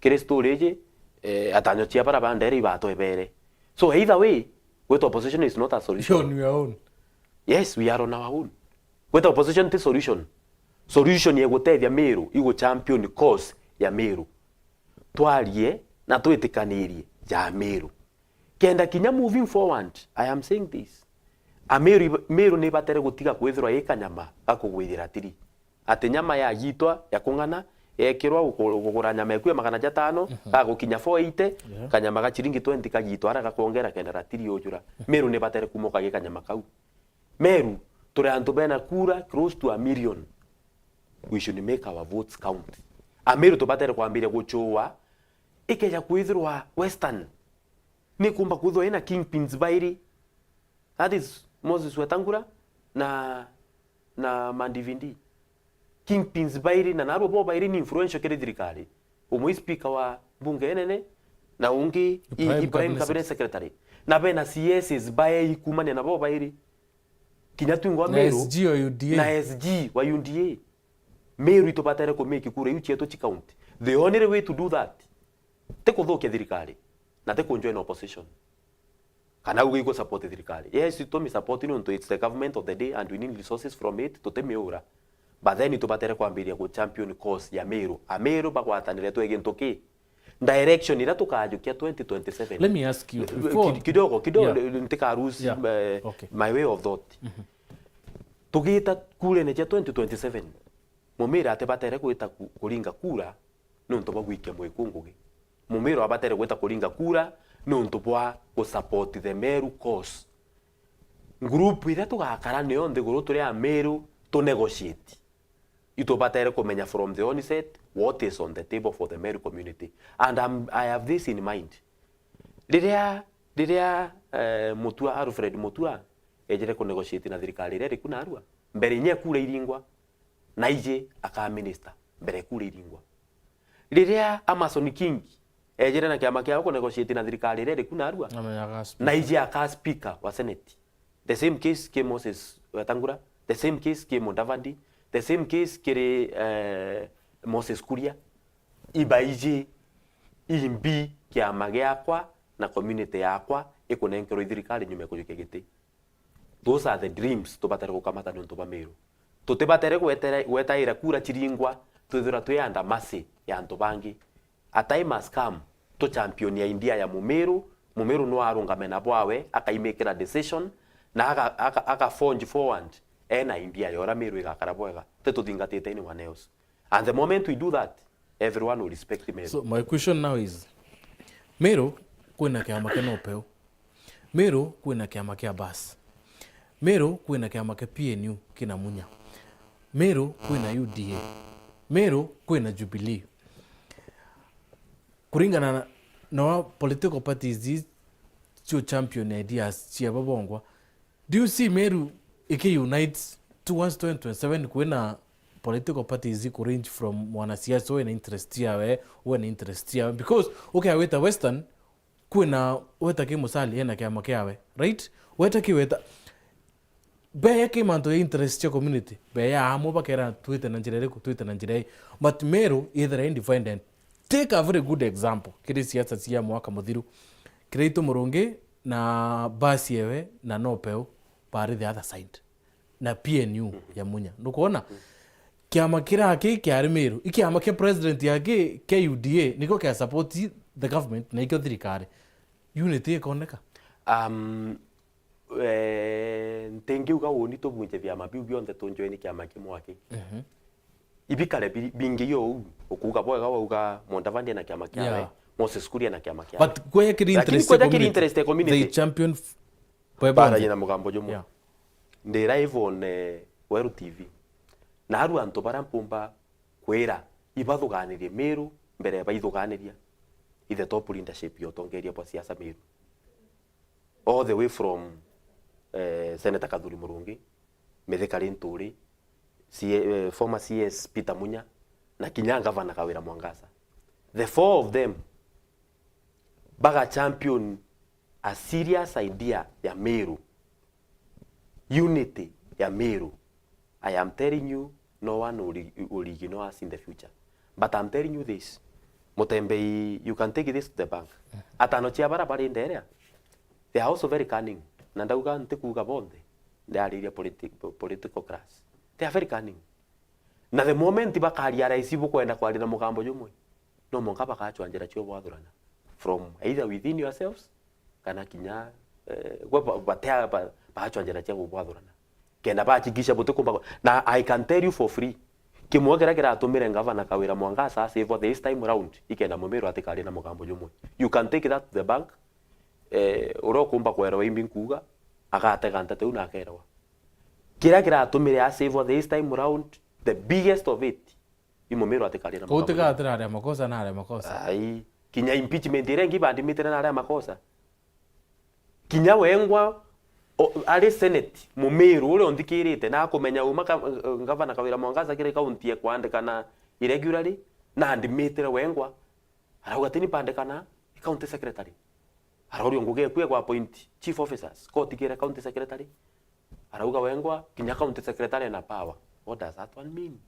Kiri story iji, eh, atano cia bara bandere ibatwebere. So either way, gwita opposition is not a solution. You're on your own. Yes, we are on our own. Gwita opposition ti solution. Solution ya gutethia Meru, igu champion cause ya Meru. Twarie na twitikanirie ja Meru. Kenda kinya moving forward, I am saying this. Ameru, Meru ni batere gutiga kwithirwa i kanyama ga kugwithira tiri. Ati nyama ya gitwa ya kung'ana, yekirwa guku-, kugura nyama eku ya magana jatano, Mhm. gagukinya four eighty, Yeah. kanyama ga chiringi twenty kagitwa ara gakwongera kenda ratiri ujura. Meru ni batere kumoka gi kanyama kau. Meru, turi antu bena kura close to a million. We should make our votes count. Ameru tubatere kwambiria guchua, ikeja kwithirwa Western ni kumba kwithirwa ina kingpins bairi. That is Moses Wetangula na, na Mandivindi. Kingpins bairi, na narua bo bairi ni influential kiri thirikari. Umwe i speaker wa bunge enene, na ungi i, Ibrahim i Prime Cabinet Cabinet Secretary. Na bena C Ss baei kumania na bo bairi. Kinya twingwa Na Meru S G wa U D A. na S G wa U D A. Meru itubatere ku make kura iu cietu ci count. The only way to do that, ti kuthukia thirikari, na ti ku join opposition. Kana uge igu support thirikari. Yes, itumi support niuntu it's the government of the day and we need resources from it, tutimiura. But then itubatere kwambiria gu champion cause ya Meru. Ameru bagwatanire twe gintu ki? Direction iria tukajukia twenty twenty-seven. Let me ask you, Ki-, before ki-, kidogo, kidogo, Yeah. ntika lose, Yeah. eh, Okay. my way of thought. Mhm. Tugita kurene cia twenty twenty-seven, Mumira atibatere gwita ku-, kuringa kura niuntu bwa gwikia mwiku ngugi. Mumira abatere gwita kuringa kura niuntu bwa gu support the Meru cause. Group iria tugakara niyo nthiguru turi Ameru tu negotiate. Itubatere kumenya from the onset what is on the table for the Meru community. And I'm, I have this in mind. Riria, riria, eh, Mutua, Alfred Mutua, ejire ku negotiate na thirikari iria iri ku narua, mbere inya kura iringwa, na iji aka minister, mbere kura iringwa. Riria Amason Kingi ejire na kiama kiao ku negotiate na thirikari iria iri ku narua, Amenya aka speaker. na iji aka speaker wa Senate. The same case ki Moses Wetangula, the same case ki Mudavadi, the same case kiri, eh, Moses Kuria. Ibaiji imbi kiama giakwa na community yakwa ikunenkerwa i thirikari nyuma ya kujukia giti. Those are the dreams tubatere gukamata niuntu bwa Meru. Tutibatere gwetere-, gwetaira kura chiringwa twithirwa twi under mercy ya antu bangi. A time has come, tu champion ya idea ya Mumiru. Mumiru no arungame na bwawe, akaimikira decision, na aka, aka, aka forge forward ena idea ya uria Meru igakara bwega. Ti tuthingatite anyone else. And the moment we do that, everyone will respect Meru. So my question now is, Meru kwina kiama kia Nopeu. Meru kwina kiama kia Bas. Meru kwina kiama kia P N U kina Munya. Meru kwina U D A. Meru kwina Jubilee. Kuringana na, na wa political parties ici cio champion ideas cia babongwa, do you see Meru iki unite towards twenty twenty-seven? Kwina political parties ku range from mwanasiasa wena interest yawe, wena interest yawe. Because, okay, weta Western, kwina weta ki Musalia ena kiama kiawe, right? Weta ki weta, beya ki mantu ya interest cia community, beya amwe bakera twite na njira iriku, twite na njira ii. But Meru ithira independent. Take a very good example kiri siasa cia mwaka muthiru. Kiraitu Murungi na Bas ewe na Nopeu bari the other side. Na P N U ya Munya. Nukwona? Kiama kiria ki kiari Meru, i kiama kia president ya ki kia U D A, nikio kia support the government na ikio thirikari. Unity ikoneka? Um, eh, ntingiuga uni tubunje biama biu bionthe tunjoini kiama kimwe aki. Mhm. Ibikare bi-, bingi iyo uu, ukuuga bwega wauga Mudavadi ena kiama kiawe, Yeah. Moses Kuria ena kiama kiawe. But kweja kiri Lakini interest ya kweja kiri community, interest ya community. They champion f-, bwega Baragia bonthe. Na mugambo jumwe. Yeah. Ndi live on, eh, Weru T V. Na aru antu baria mpumba kwira ibathuganirie Meru mbere ya baithuganiria i the top leadership ya utongeria bwa siasa Meru. all the way from, eh, Senator Kathuri Murungi, Mithika Linturi, C-, eh, former C S Peter Munya, na kinya Gavana Kawira Mwangaza. The four of them baga champion a serious idea ya Meru, unity ya Meru. I am telling you, no one will, will ignore us in the future. But I'm telling you this, Mutembei, you can take this to the bank. Atano cia bara bari nderea, they are also very cunning. Na ndauga ntikuuga bonthe, ndiariria politi-, political class. They are very cunning. Na the moment bakaria rais bukwenda kwaria na mugambo jumwe, no mwanka bakachwa njira cia ubwathurana. From either within yourselves, kana kinya, eh, gwe ba-, batea-, ba-, baachwa njira cia kubwathurana. Kenda bahakikisha butikumba ku-, na I can tell you for free, kimwe kiria kiratumire Gavana Kawira Mwangaza a save this time round, ikenda Mumiru atikari na mugambo jumwe. You can take that to the bank, eh, uria ukumba kwerewa imbi nkuuga, agatega nteto iu na akerewa. Kiria kiratumire a save this time round, the biggest of it, i Mumiru atikari na mugambo jumwe. Utiga atiraria makosa na aria makosa. Ai, kinya impeachment iria ingi bandimitire na aria makosa. Kinya wengwa, o, ari Senate, Mumiru uria unthikirite, na akumenya uma ka-, Gavana Kawira Mwangaza kiri kaunti ekwandikana irregularly, na andimitire wengwa, arauga tini bandikana i county secretary. Arauria ngugi eku egwa appoint chief officers, ko utigire county secretary. Arauga wengwa, kinya county secretary ena power. What does that one mean?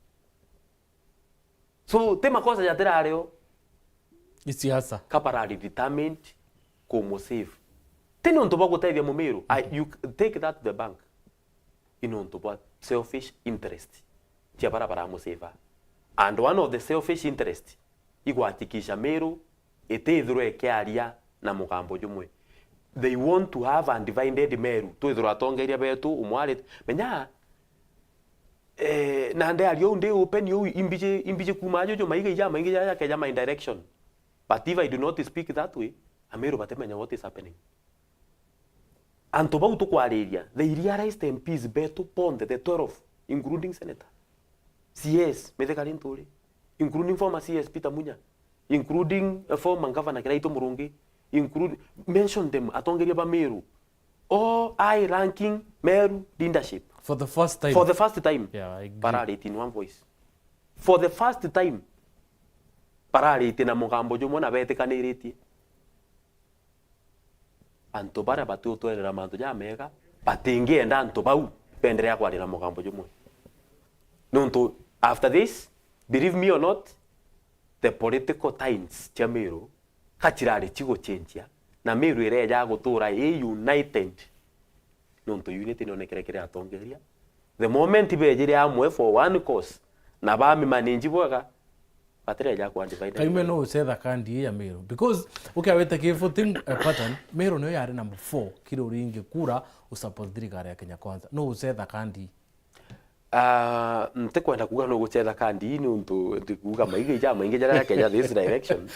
So, ti makosa jatirario. Ni siasa. Kabarari determined kumusave. Ti ni untu bwa gutethia Mumiru. I, you take that to the bank. I ni untu bwa selfish interest cia bara baramusave. And one of the selfish interest igwakikisha Meru itithirwe ikiaria na mugambo jumwe. They want to have a divided Meru. Twithirwa atongeria betu umwe ari, menya, eh, na ndearia uu ndi open uu, imbiji, imbiji kuuma ajuju maiga ijamaingi jaja keja my direction. But if I do not speak that way, Ameru batimenya what is happening. Antu bau tukwariria, they realized M Ps betu bonthe, the twelve, including Senator, C S Mithika Linturi, including former C S Peter Munya, including, uh, former Governor Kiraitu Murungi, include, mention them, atongeria ba Meru, all high ranking Meru leadership. For the first time. For the first time, yeah, I agree. Bararite in one voice. For the first time, bararite na mugambo jumwe na betikaniritie. Antu baria batiutwerera mantu jamega, batingienda antu bau benderea kwaria na mugambo jumwe. Nontu, after this, believe me or not, the political tides cia Meru ka cirari cigucenjia, na Meru ireja gutura i united. Nontu unity nionekere kiri atongeria. The moment bejire amwe for one cause, na bamimanage bwega, batireja kwa divide and kaime rule. No ucetha kandi ii ya Meru? Because ukiawite ki voting, eh, pattern, Meru niyo yari number four kiri uringi kura usupport thirikari ya Kenya Kwanza. No ucetha kandi? Ah, ntikwenda kuuga no gucetha kandi ii, niuntu ndikuuga maiga ijamaingi jaria jakeja this direction.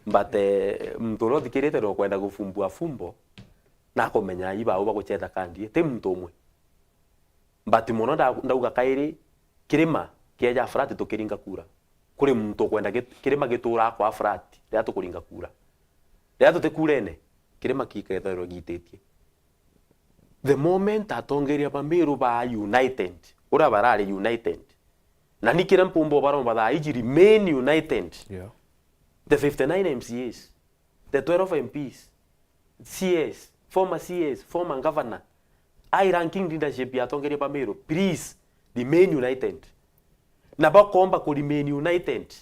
But, eh, muntu uria uthikirite no kwenda gufumbua fumbo, na akumenya ibau bagucetha kandi ii, ti muntu umwe. But mono nda-, ndauga kairi, kirima kieja flat tukiringa kura. Kuri muntu ukwenda git-, kirima gituraa kwa flat riria tukuringa kura. Riria tuti kurene, kirima gikethirwa giititie. The moment atongeria ba Meru ba united, uria barari united, na ni kiria mpumba ubaromba thaa iji, remain united. Yeah. The fifty-nine M C As, the twelve M Ps, C S, former C S, former governor, high ranking leadership ya atongeria ba Meru, please remain united. Na bakomba ku remain united,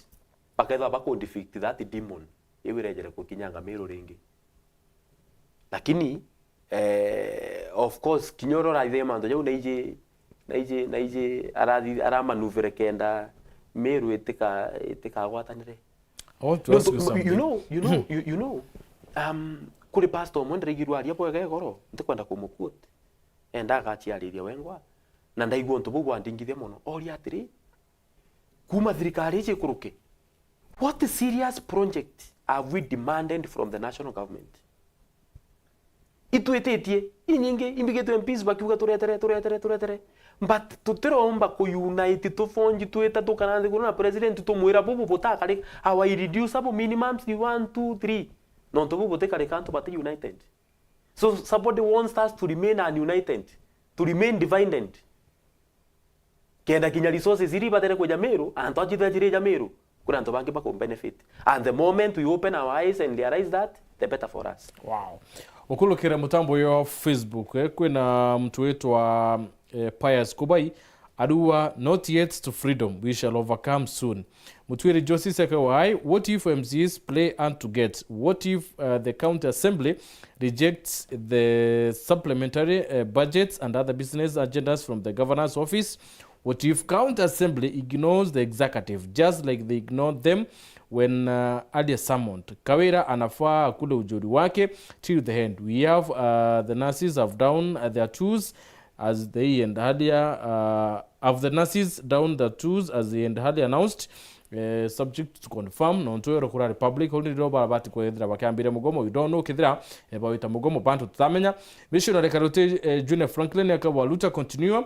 bakethirwa baku defeat that demon iu irejere kukinyanga Meru ringi. Lakini, eh, of course, kinya uria urathithia mantu jau, naiji, naiji, naiji arathi-, aramanuvire kenda Meru itika-, itikagwatanire. I want to ask you something. Nontu, you know, you know, you, you know, um, kuri pastor umwe ndiraigirwa aria bwega igoro, ntikwenda kumuquote. Enda agaciariria wengwa, na ndaigua untu buu bwandingithia mono. Oria atiri, kuuma thirikari iji ikuruke, what serious project have we demanded from the national government? Itwititie, inyingi, imbigitwe M Ps bakiuga, "Turetere, turetere, turetere." But tutiromba ku unite, tufonji twita tukara nthiguru na president tumwira, "Bubu butakarika, our irreducible minimums ni one, two, three." Nontu bubu butikarika antu bati united. So somebody wants us to remain ununited, to remain divided. Kenda kinya resources iri ibatere kuja Meru, antu acio ithira jiri ja Meru, kuri antu bangi baku benefit. And the moment we open our eyes and realize that, the better for us. Wow. Ukulukire mutambo uyu wa Facebook, eh, kwina mtu witwa eh, Pius Kubai, ariuga, "Not yet to freedom, we shall overcome soon." Mutwiri Josi Seke wa Ai, "What if M C As play hard to get? What if uh, the county assembly rejects the supplementary uh, budgets and other business agendas from the governor's office? What if county assembly ignores the executive, just like they ignored them when uh, earlier summoned?" Kawira anafaa akule ujuri wake till the end. We have uh, the nurses have down uh, their tools as they and earlier uh, have the nurses down their tools as they and earlier announced. Uh, subject to confirm, nontu ero kurari public holiday, no barabati kwethira bakiambire mugomo. We don't know kethira eh, bawita mugomo, bantu tutamenya. Missionary Karuti eh, Junior Franklin akawa Luta continue.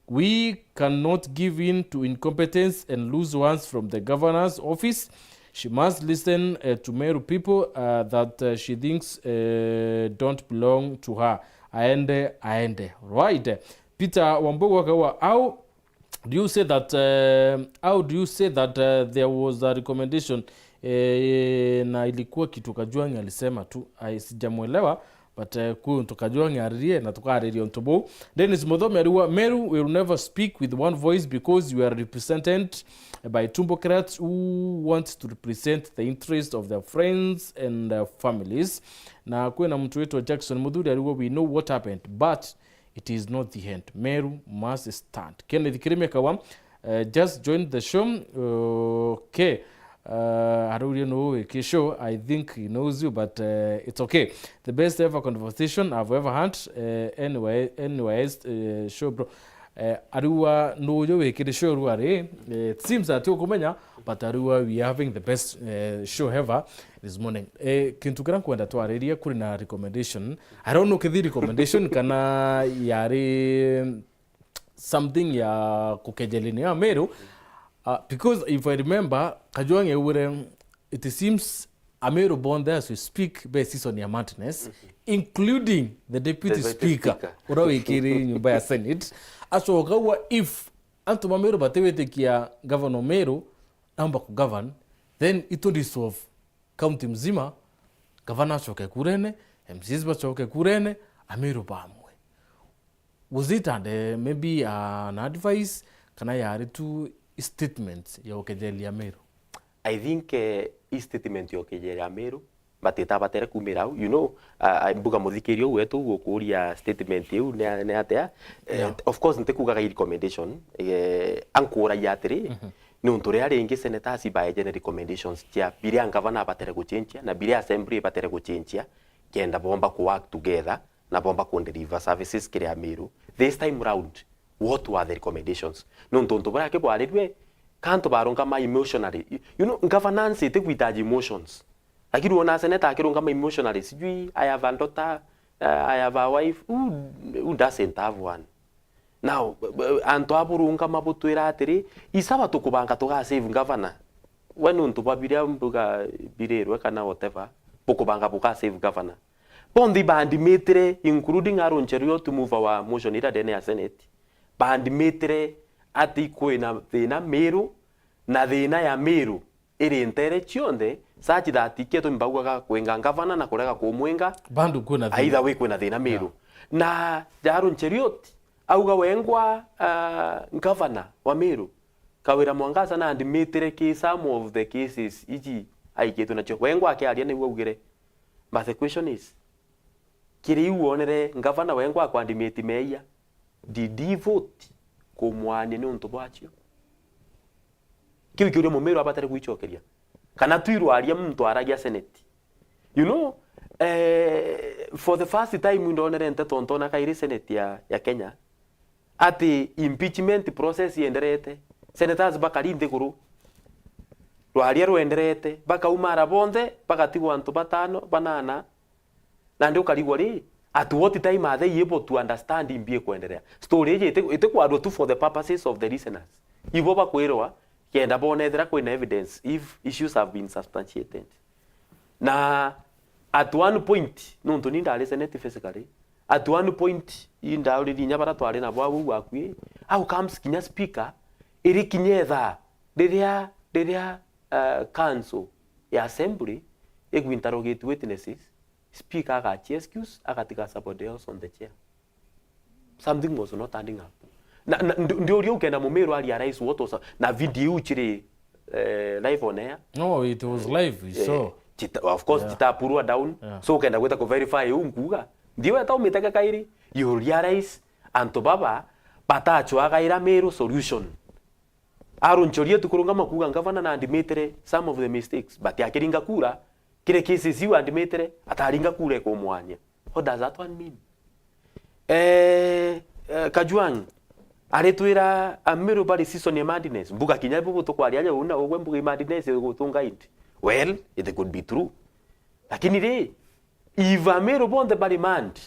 We cannot give in to incompetence and lose ones from the governor's office. She must listen uh, to Meru people uh, that uh, she thinks uh, don't belong to her. Aende, aende. Right. Peter Wambugu akawa, "How do you say that uh, how do you say that uh, there was a recommendation eh, na ilikuwa kitu Kajwang' alisema tu?" Ai, sijamwelewa. But uh, kwi untu Kajwang' aririe na tukariria untu buu. Dennis Muthomi ariuga, "Meru will never speak with one voice because you are represented by tumbocrats who want to represent the interest of their friends and uh, families." Na kwina muntu witwa Jackson Muthuri ariuga, "We know what happened, but it is not the end. Meru must stand." Kenneth Kirimi akawa, uh, "Just joined the show." Uh, okay. Uh, arauria nuu wiki show. I think he knows you, but uh, it's okay. The best ever conversation I've ever had. Uh, anyway, anyways, uh, show bro. Uh, ariuga nuuju wikiri show ruari. Uh, it seems that ukumenya, but ariuga we are having the best uh, show ever this morning. Uh, kintu kiria nkwenda twaririe kuri na recommendation. I don't know kithi recommendation kana yari something ya kukejelini ya Meru. Uh, because if I remember, Kajwang' augire, it seems Ameru bonthe as we speak be season ya madness, including the deputy, the deputy speaker, speaker, uria wikiri nyumba ya Senate. Acoka augua if antu ba Meru batiwitikia governor Meru naomba ku govern, then itu dissolve county mzima, governor acoke kurene, M C As bacoke kurene, Ameru bamwe. Was it and uh, maybe uh, an advice kana yari tu statement ya ukejeria Meru? I think eh, i statement ya ukejeria Meru, but itabatere kumira au. You know, uh, mbuga muthikiria u wetu gukuria statement iu ni ni atia? Eh, yeah. Of course ntikugaga i recommendation, eh, ankuragia atiri, mm -hmm. Ni untu ria ringi senators baeje ni recommendations cia biria ngavana abatere guchenjia na biria assembly ibatere guchenjia kenda bomba ku work together na bomba ku deliver services kiri Ameru. This time round, what were the recommendations? Nontu untu buria kibwarirue, kantu barungama emotionally. You know, governance itikwitaji emotions. Lakini wona senator akirungama emotionally, sijui, "I have a daughter, uh, I have a wife." Who, who doesn't have one? Now, b- b- antu aburungama butwira atiri, "Isawa tukubanga tuga save governor." We nontu bwa biria mbuga birirwe kana whatever, bukubanga buga save governor. Bonthe ibandimitire, including Aaron Cheruiyot, mover wa motion ira ndene ya Senate, bandimitire ati kwina thina Meru, na thina ya Meru iri ntere cionthe, such that iketumi baugaga kwinga ngavana na kurega kumwinga, bado kwina thina. Either way kwina thina Meru. Yeah. Na Aaron Cheruiyot auga wengwa uh, ngavana wa Meru, Kawira Mwangaza na andimitire ki some of the cases iji aikitwe nacio. Wengwa akiaria niu augire, but the question is, kiri iu wonere ngavana wengwa akwandimiti meia, did he vote kumwania ni untu bwacio? Kiu kiuria Mumiru abatare gwicokeria. Kana twirwaria muntu aragia senate. You know, eh, for the first time ndonere nteto ntona kairi senate ya, ya Kenya, ati impeachment process yenderete. Senators bakari nthiguru. Rwaria rwenderete, bakaumara bonthe, bagatigwa antu batano, banana. Nandi ukarigwa ri, at what time are they able to understand imbi ikwenderea? Story iji iti- itikwarua tu for the purposes of the listeners. Ibo bakwirwa, kenda bonethera kwina evidence if issues have been substantiated. Na At one point, nontu ni ndari Senate physically, at one point, indauririe inya bara twari nabo au akui, how comes kinya speaker, iri kinya ithaa riria, riria, uh, council ya assembly igwinterrogate witnesses, speaker agachi excuse, agatiga somebody else on the chair. Something was not adding up. Na, na, ndi-, ndiuria ukenda Mumiru a realize what was, na video iu chiri, eh, live on air. No, it was live, we Eh, saw. Chita, of course, Yeah. chitapurwa down. Yeah. So ukenda gwita ku verify u nkuga. Ndiwe ta umitega kairi, you realize antu baba batachwagaira Miru solution. Aaron Choriet kurungama kuuga ngavana na andimitire some of the mistakes, but akiringa kura, kiri cases iu andimitire, ataringa kura ikumwanya. What does that one mean? Eh, eh, Kajwang', aritwira Amiru bari season ya madness. Mbuga kinya bubu tukwaria aja uu na ugwe mbuga i madness igutunga indi. Well, it could be true. Lakini ri, if Amiru bonthe bari mad,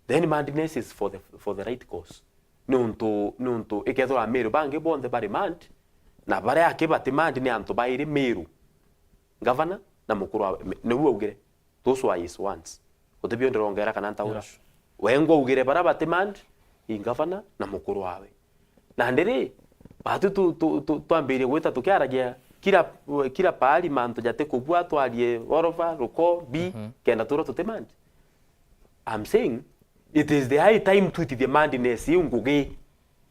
then madness is for the, for the right cause. Niuntu, niuntu ikethirwa Amiru bangi bonthe bari mad, na baria aki bati mad ni antu bairi, Miru, ngavana na mukuru wawe. Mi-, niu augire, "Those were his words." Guti bio ndirongera kana ntaura. Yes. Wengwa augire bara bati mad, i ngavana na mukuru wawe. Nandi ri, batu tu-, tu-, tu-, twambirie gwita tukiaragia kila, kila pahali mantu jati kubua, twarie Orova, Ruko, Bi, Mhm. kenda turwa tuti mad. I'm saying, it is the high time twitithie madness iu ngugi.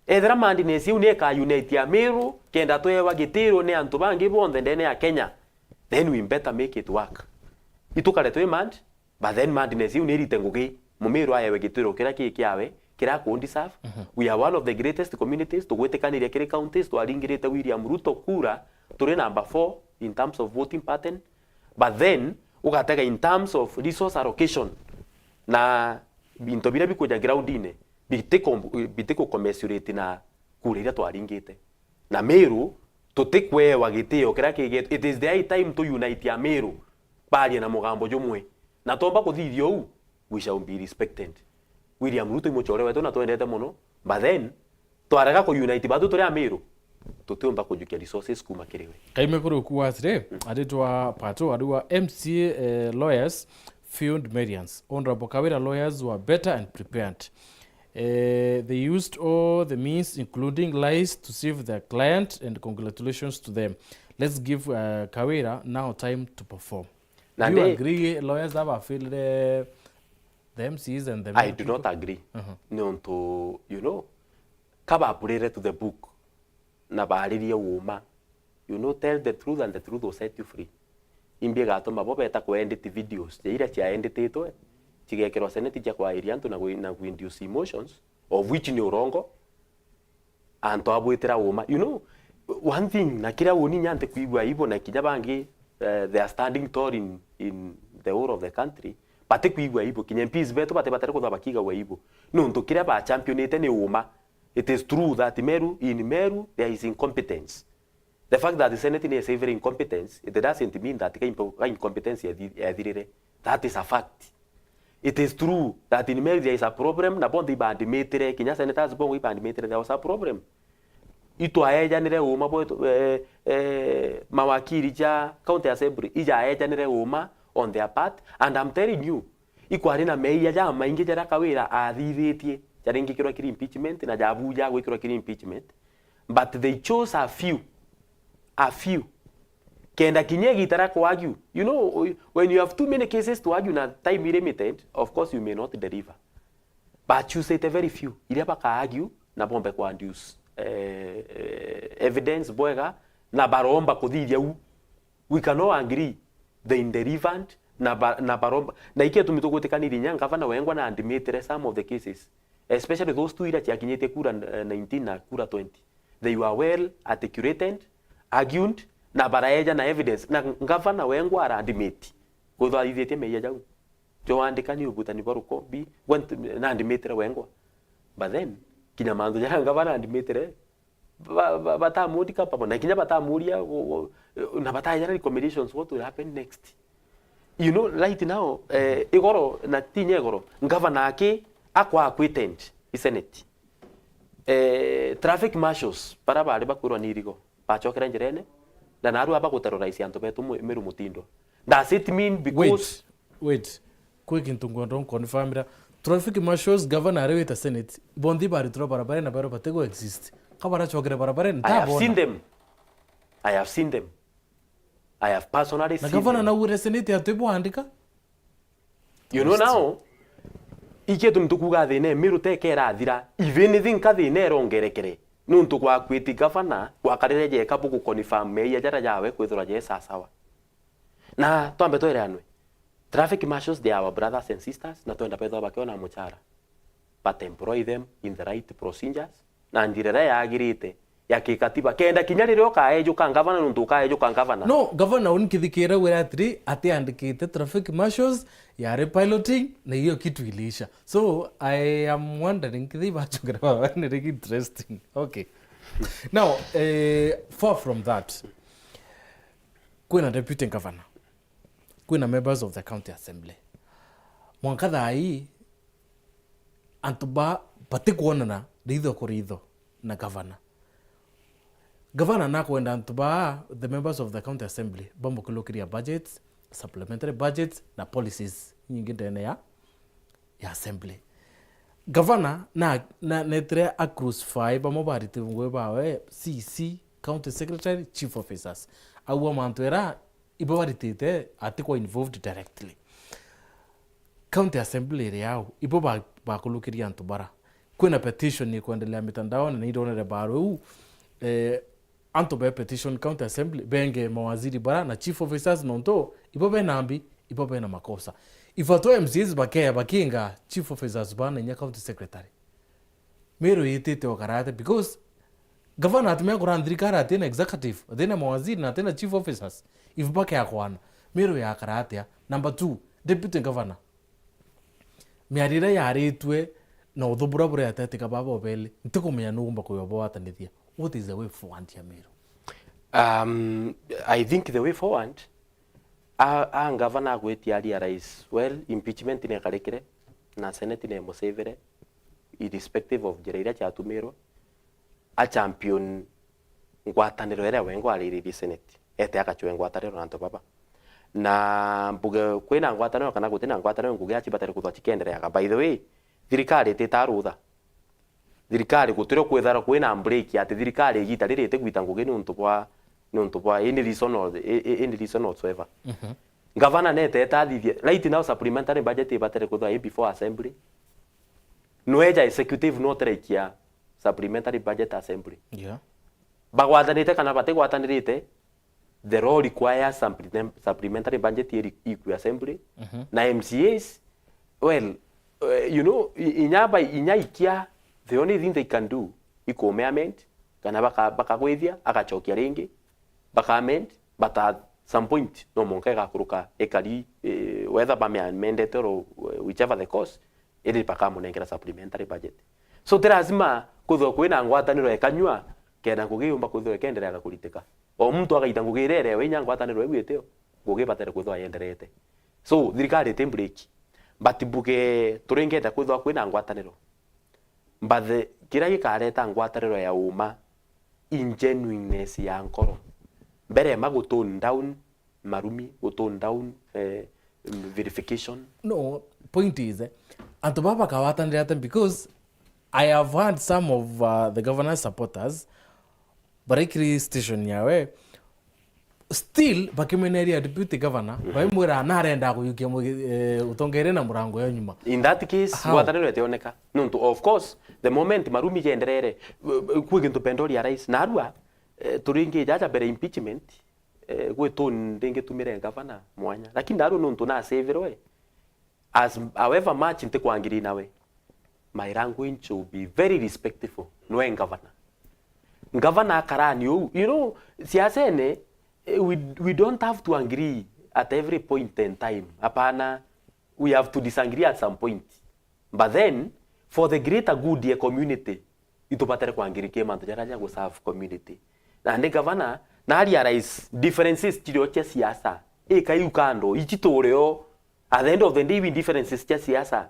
Ethira madness iu ni ika unite Amiru, kenda twewa gitiro ni antu bangi bonthe ndene ya Kenya, then we better make it work. Itukare twi mad, but then madness iu ni irite ngugi. Mumiru aewe gitiro kiria ki kiawe, kiria aku deserve. Mhm. We are one of the greatest communities, tugwitikaniria kiri counties, twaringirite William Ruto kura, turi number four in terms of voting pattern. But then, ugatega in terms of resource allocation, na into biria bikuja ground-ini, bitiko-, bitikucommensurate na kura iria twaringite. Na Miru, tutikwewa gitio kiria kigetu. It is the high time to unite Amiru, barie na mugambo jumwe. Na twomba kuthithia uu, we shall be respected. William Ruto i mucore wetu na twendete mono, but then, twarega ku unite batu turi Amiru, tutiumba kujukia resources kuma kiri we. Kaime kuri ukuwa atiri, Mm. aritwa Pato, ariwa M C A, eh, lawyers, field Marians. Honorable Kawira lawyers were better and prepared. Eh, they used all the means, including lies, to save their client, and congratulations to them. Let's give, uh, Kawira now time to perform. Na Do you ndi- agree lawyers have failed, uh, the M Cs and the I do not agree. Uh-huh. Niuntu, you know, ka bapurire to the book, na baaririe uuma. You know, tell the truth and the truth will set you free. Imbi igatuma bo beta ku edit videos ja iria cia edititwe, cigekirwa Senate cia kwairia antu na gwi-, na ku induce emotions, of which ni urongo, antu abwitira uuma. You know, one thing, na kiria uni nya ntikwigua aibu, na kinya bangi, eh, they are standing tall in, in the whole of the country, batikwigua aibu, kinya M Ps betu batibatire kuthwa bakiigagua aibu, niuntu kiria ba championite ni uuma. It is true that Meru, in Meru, there is incompetence. The fact that the Senate ni very incompetence, it doesn't mean that ka impo-, ka incompetence yethi-, yethirire. That is a fact. It is true that in Meru there is a problem, na bonthe ibandimitire, kinya senators bongwa ibandimitire, there was a problem. Itwaejanire uuma bwetu, eh, eh, mawakiri ja County Assembly, ijaejanire uuma on their part, and I'm telling you, ikwari na meia jamaingi jaria Kawira athithitie, jaringikirwa kiri impeachment, na jabuja gwikirwa kiri impeachment, but they chose a few, a few. Kenda kinya igita ria ku argue. You know, when you have too many cases to argue na time is limited, of course you may not deliver. But choose it very few. Iria baka argue na bombe ku induce, eh, eh, evidence bwega, na baromba kuthithia u. We cannot agree the irrelevant na ba-, na baromba. Na ikio tumi tugwitikanirie inya ngavana wengwa na andimitire some of the cases, especially those two iria ciakinyitie kura, eh, nineteen na kura twenty. They were well articulated, argued, na baraeja na evidence. Na ngavana wengwa ara admit kwithwa athithitie meia jau. Jo wandikani ubutani bwa rukombi, gwe nti-, na andimitire wengwa. But then, kinya mantu jaria ngavana andimitire, ba-, ba-, batamuri capable, na kinya batamuria, o-, o-, na batayana recommendations, what will happen next? You know, right now, eh, igoro, na ti inya igoro, ngavana aki akwa acquitted i Senate. Eh, traffic marshals, bara bari bakwirwa ni irigo, bachokere njirene, na narua baguterrorize antu betu mwe-, Meru Mutindwa. Does it mean because Wait. Wait, kwi kintu ngwenda unconfirmira. Traffic marshals, governor ari wita Senate, bonthi baritirwe barabarene na bero batigo exist. Ka baracokere barabarene, I have seen ntabona. Them. I have seen them. I have personally Na seen governor them. naugire Senate atwi bwandika? You know now, ikitu nitukuga thina Miru teke irathira, if anything ka thina irongerekere. Nuntu gwa kwiti governor, gwakarire jeka buku confirm meia jara jawe kwithirwa je sasawa. Na twambe twereanwe. Traffic marshals, they are our brothers and sisters, na twenda bethwa bakiona muchara. But employ them in the right procedures, na njira iria yagirite ya kikatiba. Kenda kinya riria ukaejuka ngavana, nuntu ukaejuka ngavana. No, governor unkithikira wira atiri, atiandikite traffic marshals, yari piloting, na hiyo kitu iliisha. So, I am wondering, kithi bachukira baba, ni rigi interesting. Okay. Now, eh, far from that, kwina deputy governor, kwina members of the county assembly. Mwanka thaa ii, antu ba batikwonana ritho ku ritho na governor. Governor nakwenda antu ba, the members of the county assembly, bamukilukiria budgets, supplementary budgets na policies nyingi ndene ya, ya assembly. Governor na, na netire a crucify bamwe barite ngugi bawe, C C, county secretary, chief officers. Aua mantu era ibo baritite atikwa involved directly. County assembly iri au, ibo ba-, bakulukiria antu bara. Kwina petition ikwendelea mitandaoni, na ironere baro iu, eh, antu be petition county assembly, benge mawaziri bara na chief officers, nontu ibo bena mbi, ibo bena makosa. Ifatwa M C As bake-, bakinga chief officers bana inya county secretary. Meru yitite o karate because governor atumia kura thirikari atina executive, atina mawaziri na atina chief officers. If bake akwana, Meru yakara atia? Number two, deputy governor. Miario iria yaritue na uthu buria buria atetika baba obeli, ntikumenya nugumba kuyobwatanithia. What is the way forward ya Meru? Um, I think the way forward, a, a ngavana agwitia aria rais, well, impeachment nekarikire, na Senate nemusavire, irrespective of njira iria ciatumirwe, a champion ngwataniro iria wengwa ariririe Senate, ete agacwe ngwataniro na antu baba. Na mbuge kwina ngwataniro kana gutina ngwataniro, ngugi acibatari kuthwa cikendereaga. By the way, thirikari itita rutha. Thirikari gutire kwithara kwina break ati thirikari igita riri itigwita ngugi niuntu bwa, niuntu bwa any reason or, a-, a-, any reason whatsoever. Ngavana netete athithie, right now supplementary budget ibatire kuthwa i before assembly. Nweja executive no teraikia supplementary budget assembly. Yeah. Bagwatanite kana batigwatanirite, the law requires supplem-, supplementary budget iri iku assembly. Na M C As, well, uh, you know, i-, inya ba, inya ikia, the only thing they can do, ikume amend, kana baka-, bakagwithia, agacokia ringi, baka amend, but at some point, no monka igakuruka ikari, eh, whether bame amendete or, eh, whichever the cause, iri bakamunengera supplementary budget. So, ti lazima kwithirwa kwina ngwataniro ikanyua, kenda ngugi yumba kwithirwa ikenderea na kuritika. O muntu agaita ngugi iria erewe inya ngwataniro iu itio, ngugi ibatere kwithirwa yenderete. So, thirikari iti break. But mbuge turingete kwithirwa kwina ngwataniro. But the, kiria gikareta ngwataniro ya uma, i genuineness ya nkoro. Mbere ma gu tone down marumi, gu tone down, eh, verification. No, point is, eh, antu baba bakawatanira ate? Because I have heard some of, uh, the governor's supporters, baraikiri station yawe, still bakimeneria deputy governor, baimwira narenda kuyukia mugi-, eh, utongeria na murango ya nyuma. In that case, How? Ngwataniro itioneka. Nontu, of course, the moment marumi jenderere, w-, w-, kwi gintu pendo ria rais. Narua, eh, turingi jaja mbere impeachment, eh, gwi tone ndingitumire ngavana mwanya. Lakini narua nontu nasavirwe, as, however much ntikwangiri nawe, my language will be very respectful. Nwe ngavana. Ngavana akarani uu. You know, siasene, eh, we, we don't have to agree at every point in time. Hapana, we have to disagree at some point. But then, for the greater good ya community, itubatere kwangirikia mantu jaria ja guserve community. Nandi gavana, na realize differences cirio cia siasa, ikai u kando, ici turi o. At the end of the day, wi differences cia siasa,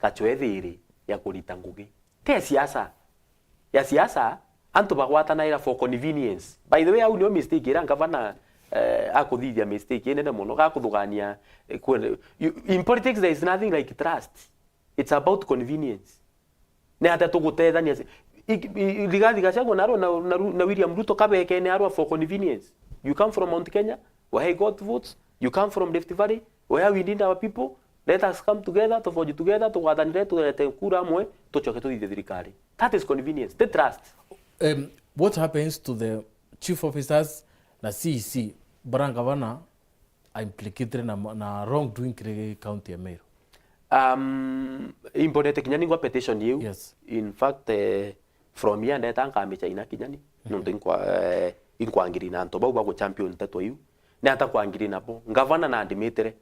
gacwe thiri ya kurita ngugi. Te siasa. Ya siasa, antu bagwatanaira for convenience. By the way, au nio mistake iria ngavana, eh, akuthithia mistake inene mono, gakuthugania, eh, kwende-, you, in politics there is nothing like trust. It's about convenience. Ni atia tugutethania? I-, i-, Rigathi Gachagua na, na, na, na William Ruto kabekene arua for convenience. You come from Mount Kenya, where he got votes. You come from Rift Valley, where we need our people. Let us come together, tuforge together, tugwathanire, turete kura amwe, tucoke tuthithie thirikari. That is convenience, ti trust. Um, what happens to the chief officers na C E C bara ngavana a implicated na, na wrongdoing kiri county ya Meru? Um, imbonete kinya ningwa petition iu. Yes. In fact, eh, from here ndeta nkamichaina kinya ni. Mhm. Nontu inkwa-, eh, inkwangiri na antu bau bagu champion nteto iu. Ni ata kwangiri nabo? Ngavana na ndimitire.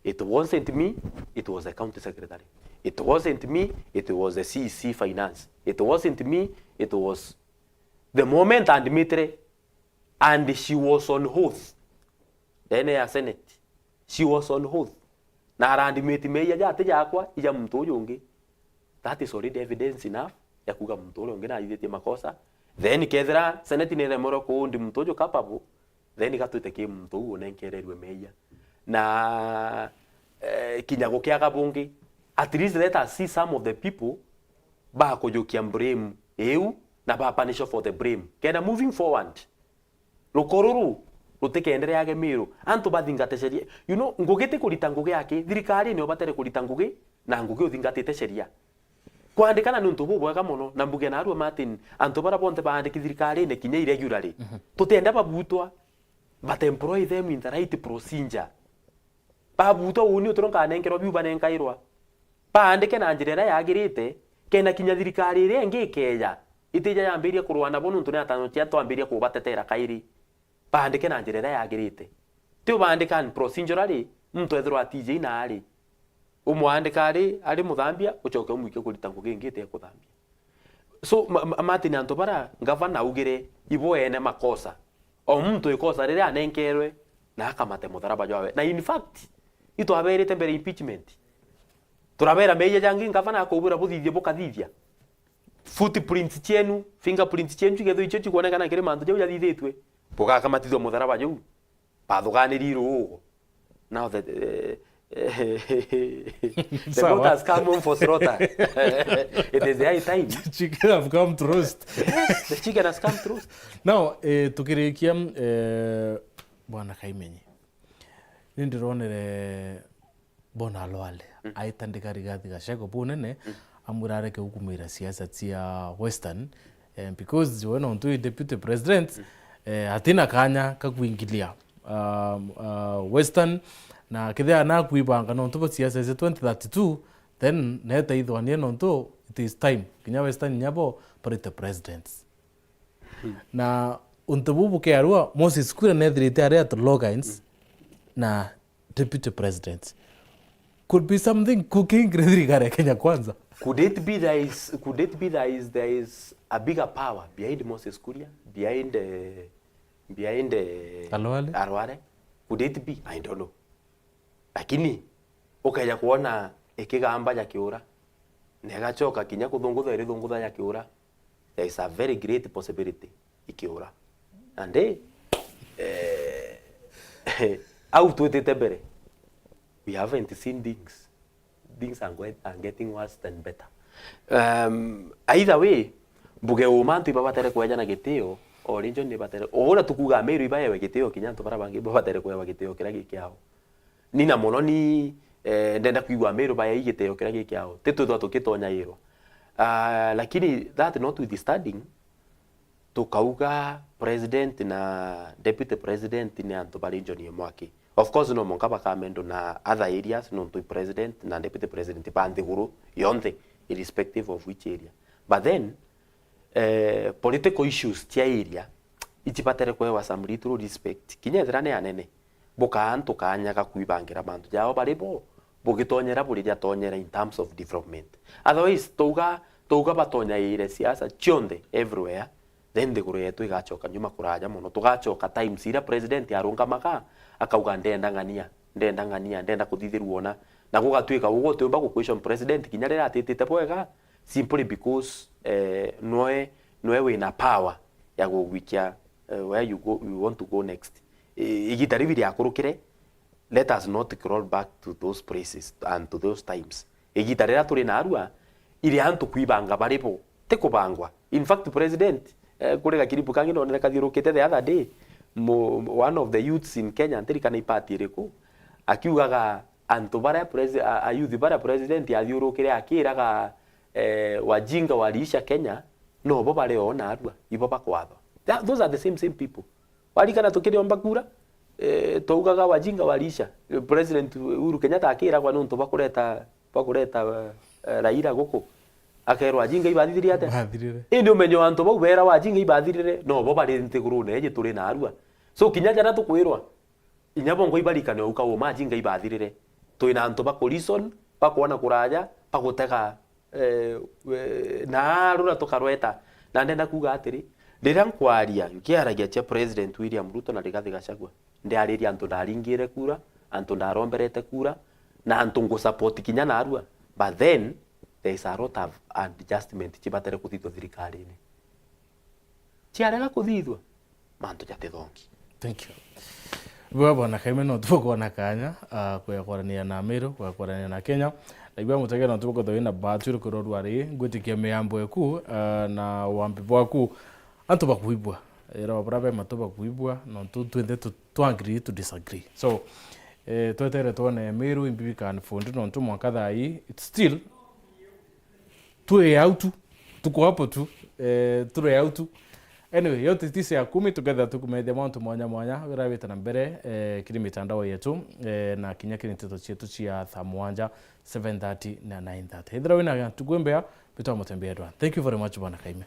It wasn't me, it was the county secretary. It wasn't me, it was the C E C finance. It wasn't me, it was the moment andimitire, and she was on oath. Ndene ya Senate. She was on oath. Na arandimiti meeyia jati jakwa, ija muntu uju ungi. That is already evidence enough ya kuuga muntu uria ungi naithitie makosa. Then kethira Senate niremerwe kuundi muntu uju capable, then gatwite ki muntu uu unenkererue meeyia. Na, eh, kinya gukiaga bungi, at least let us see some of the people bakujukia blame iu na ba punish for the blame. Kenda moving forward, rukoro ruu rutikaendereage Meru. Antu bathingate sheria. You know, ngugi ti kurita ngugi aki, thirikari nio batere kurita ngugi, na ngugi uthingatite sheria. Kwandikana ni untu bubwega mono, na mbuge narua Martin, antu bara bonthe baandiki thirikarine kinya irregularly. Mhm. Tutienda babutwa, but employ them in the right procedure. Babutwa uuni utiro nkanenkerwa biu banenkairwa. Baandike na njira iria yagirite, kenda kinya thirikari iria ingi ikeeja, itija yambiria kurua nabo nontu ni atano cia twambiria kubatetera kairi. Baandike na njira iria yagirite. Ti ubaandika procedurally, muntu ethirwa atiji naari. Umwandika ari, ari muthambia, ucoke umwike kurita ngugi ingi ite kuthambia. So, ma-, ma-, Martin, antu bara ngavana augire, ibo ene makosa. O muntu ikosa riria anenkerwe, na akamate mutharaba jwawe. Na in fact, itwaberite mbere impeachment. Turabera meeyia jangi ngavana akubwira buthithie bukathithia. Footprints cienu, fingerprints cienu, cigetho icio cikwonekana kiri mantu jau jathithitue. Bugakamatithua mutharaba juu. Bathuganiri ruugo. Now the, eh, eh, the goat has come home for slaughter. It is the high time. The chicken have come to roast. Yes, the chicken has come to roast. Now, eh, tukirikia, eh, Bwana Kaimenyi. Ni ndironere Bona Alwale, mm, aitandika Rigathi Gachagua bunene, mm, amwira areke gukumira siasa cia Western, eh, because we nontu i deputy president, mm, eh, atina kanya ka kuingilia, um, uh, Western, na kethira nakwibanga nontu bwa siasa cia twenty thirty-two, then neta ithwanie nontu it is time. Kinya Western nyabo barite presidents. Hmm. Na untu buu bukiarua, Moses Kuria nethirite ari at logins, hmm, na Deputy President. Could be something cooking kiri thirikari ya Kenya Kwanza. Could it be there is, could it be there is, there is a bigger power behind Moses Kuria, behind, eh, behind, eh, Alwale? Alwale? Could it be? I don't know. Lakini ukeja kwona ikigamba ja kiura, na igacoka kinya kuthungutha irithungutha ja kiura, there is a very great possibility ikiura. And, eh, eh, au twitite mbere, we haven't seen things. Things are, going, are getting worse than better. Um, either way, mbuge uu mantu ibabatere kwejana gitio, o region nibatere, o uria tukuuga Meru ibaewe gitio kinya antu baria bangi babatere kuewa gitio kiria gi kiao. Ni na mono ni, eh, ndenda kwigua Meru baei gitio kiria gi kiao. Ti twithwa tugitonyairwa. Ah, lakini that notwithstanding, tukauga president na deputy president ni antu ba region imwe aki. Of course, no mwanka bakamendwa na other areas, nontu i president na deputy president ba nthiguru yonthe, irrespective of which area. But then, eh, political issues cia area, ichibatere kwewa some little respect, kinya ethira ni anene. Bukaa antu kanya ga kwibangira mantu jao bari bo, bugitonyera buri jatonyera in terms of development. Otherwise, twauga, twauga batonyaire siasa cionthe everywhere, then nthiguru yetu igacoka nyuma kuraja mono. Tugacoka times iria president arungamaga, akauga, "Ndenda ng'ania, ndenda ng'ania, ndenda kuthithirua ona." Na gugatwika uguo utiumba gu question president kinya riria atitite bwega, simply because, eh, nwe, nwe wina power ya gugwikia, eh, where you go, you want to go next. i-, igita riu riakurukire, let us not crawl back to those places and to those times. Igita riria turi narua, iri antu kwibanga bari bo, ti kubangwa. In fact, president, eh, kuri gakiripu kangi ndonere kathiurukite the other day, mu-, one of the youths in Kenya, ndirikana ipati iriku, akiugaga antu baria presi-, a, a youth baria president athiurukire akiraga, eh, wajinga waliisha Kenya, nobo bari o narua, ibo bakwathwa. Tha-, those are the same, same people. Warikana tukiriomba kura, eh, twaugaga wajinga waliisha. President Uhuru Kenyatta akiragwa nontu bwa kureta, bwa kureta, eh, Raila guku. Akerwa, "Ajinga ibathithirie atia?" Bathirire. Indi umenye antu bau bera wajinga ibathirire, nobo bari nthigurune iji turi narua. So, kinya jaria tukwirwa, inya bongo ibarikane uka uma ajinga ibathirire. Twina antu ba kurison, bakwona kuraja, bagutega, eh, we-, na rura tukarweta. Na ndenda kuuga atiri, riria nkwaria, nkiaragia cia President William Ruto na Rigathi Gachagua, ndiariria antu ndaringire kura, antu ndaromberete kura, na antu ngusupport kinya narua. But then, there is a lot of adjustment cibatere kuthithwa thirikarine. Ciarega kuthithwa, mantu jatithongi. Thank you. Bwa Bwana Kaime, no tukwona kanya, ah, kuya kwarania na Meru, kuya kwarania na Kenya. Na ibwa mutegera no tukwona wina batu rukuru rwa ri, ngwitikia miambo eku, ah, na wambi bwaku. Antu bakuibwa. Era babura be matu bakuibwa, no tu twende tu, tu agree to disagree. So, eh, twetere twone Meru imbibi kan fondi no tu mwanka thai, it's still twi au tu, tuko hapo tu, eh, turi au tu. Anyway, yote tisa ya kumi, tukethira tukumethia mauntu mwanya mwanya, wira wita na mbere, eh, kiri mitandao yetu, eh, na kinya kiri nteto cietu cia thaa mwanja, seven thirty na nine thirty. Ethira wina tukwembea, bitwa mutembea dwa. Thank you very much, Bwana Kaime.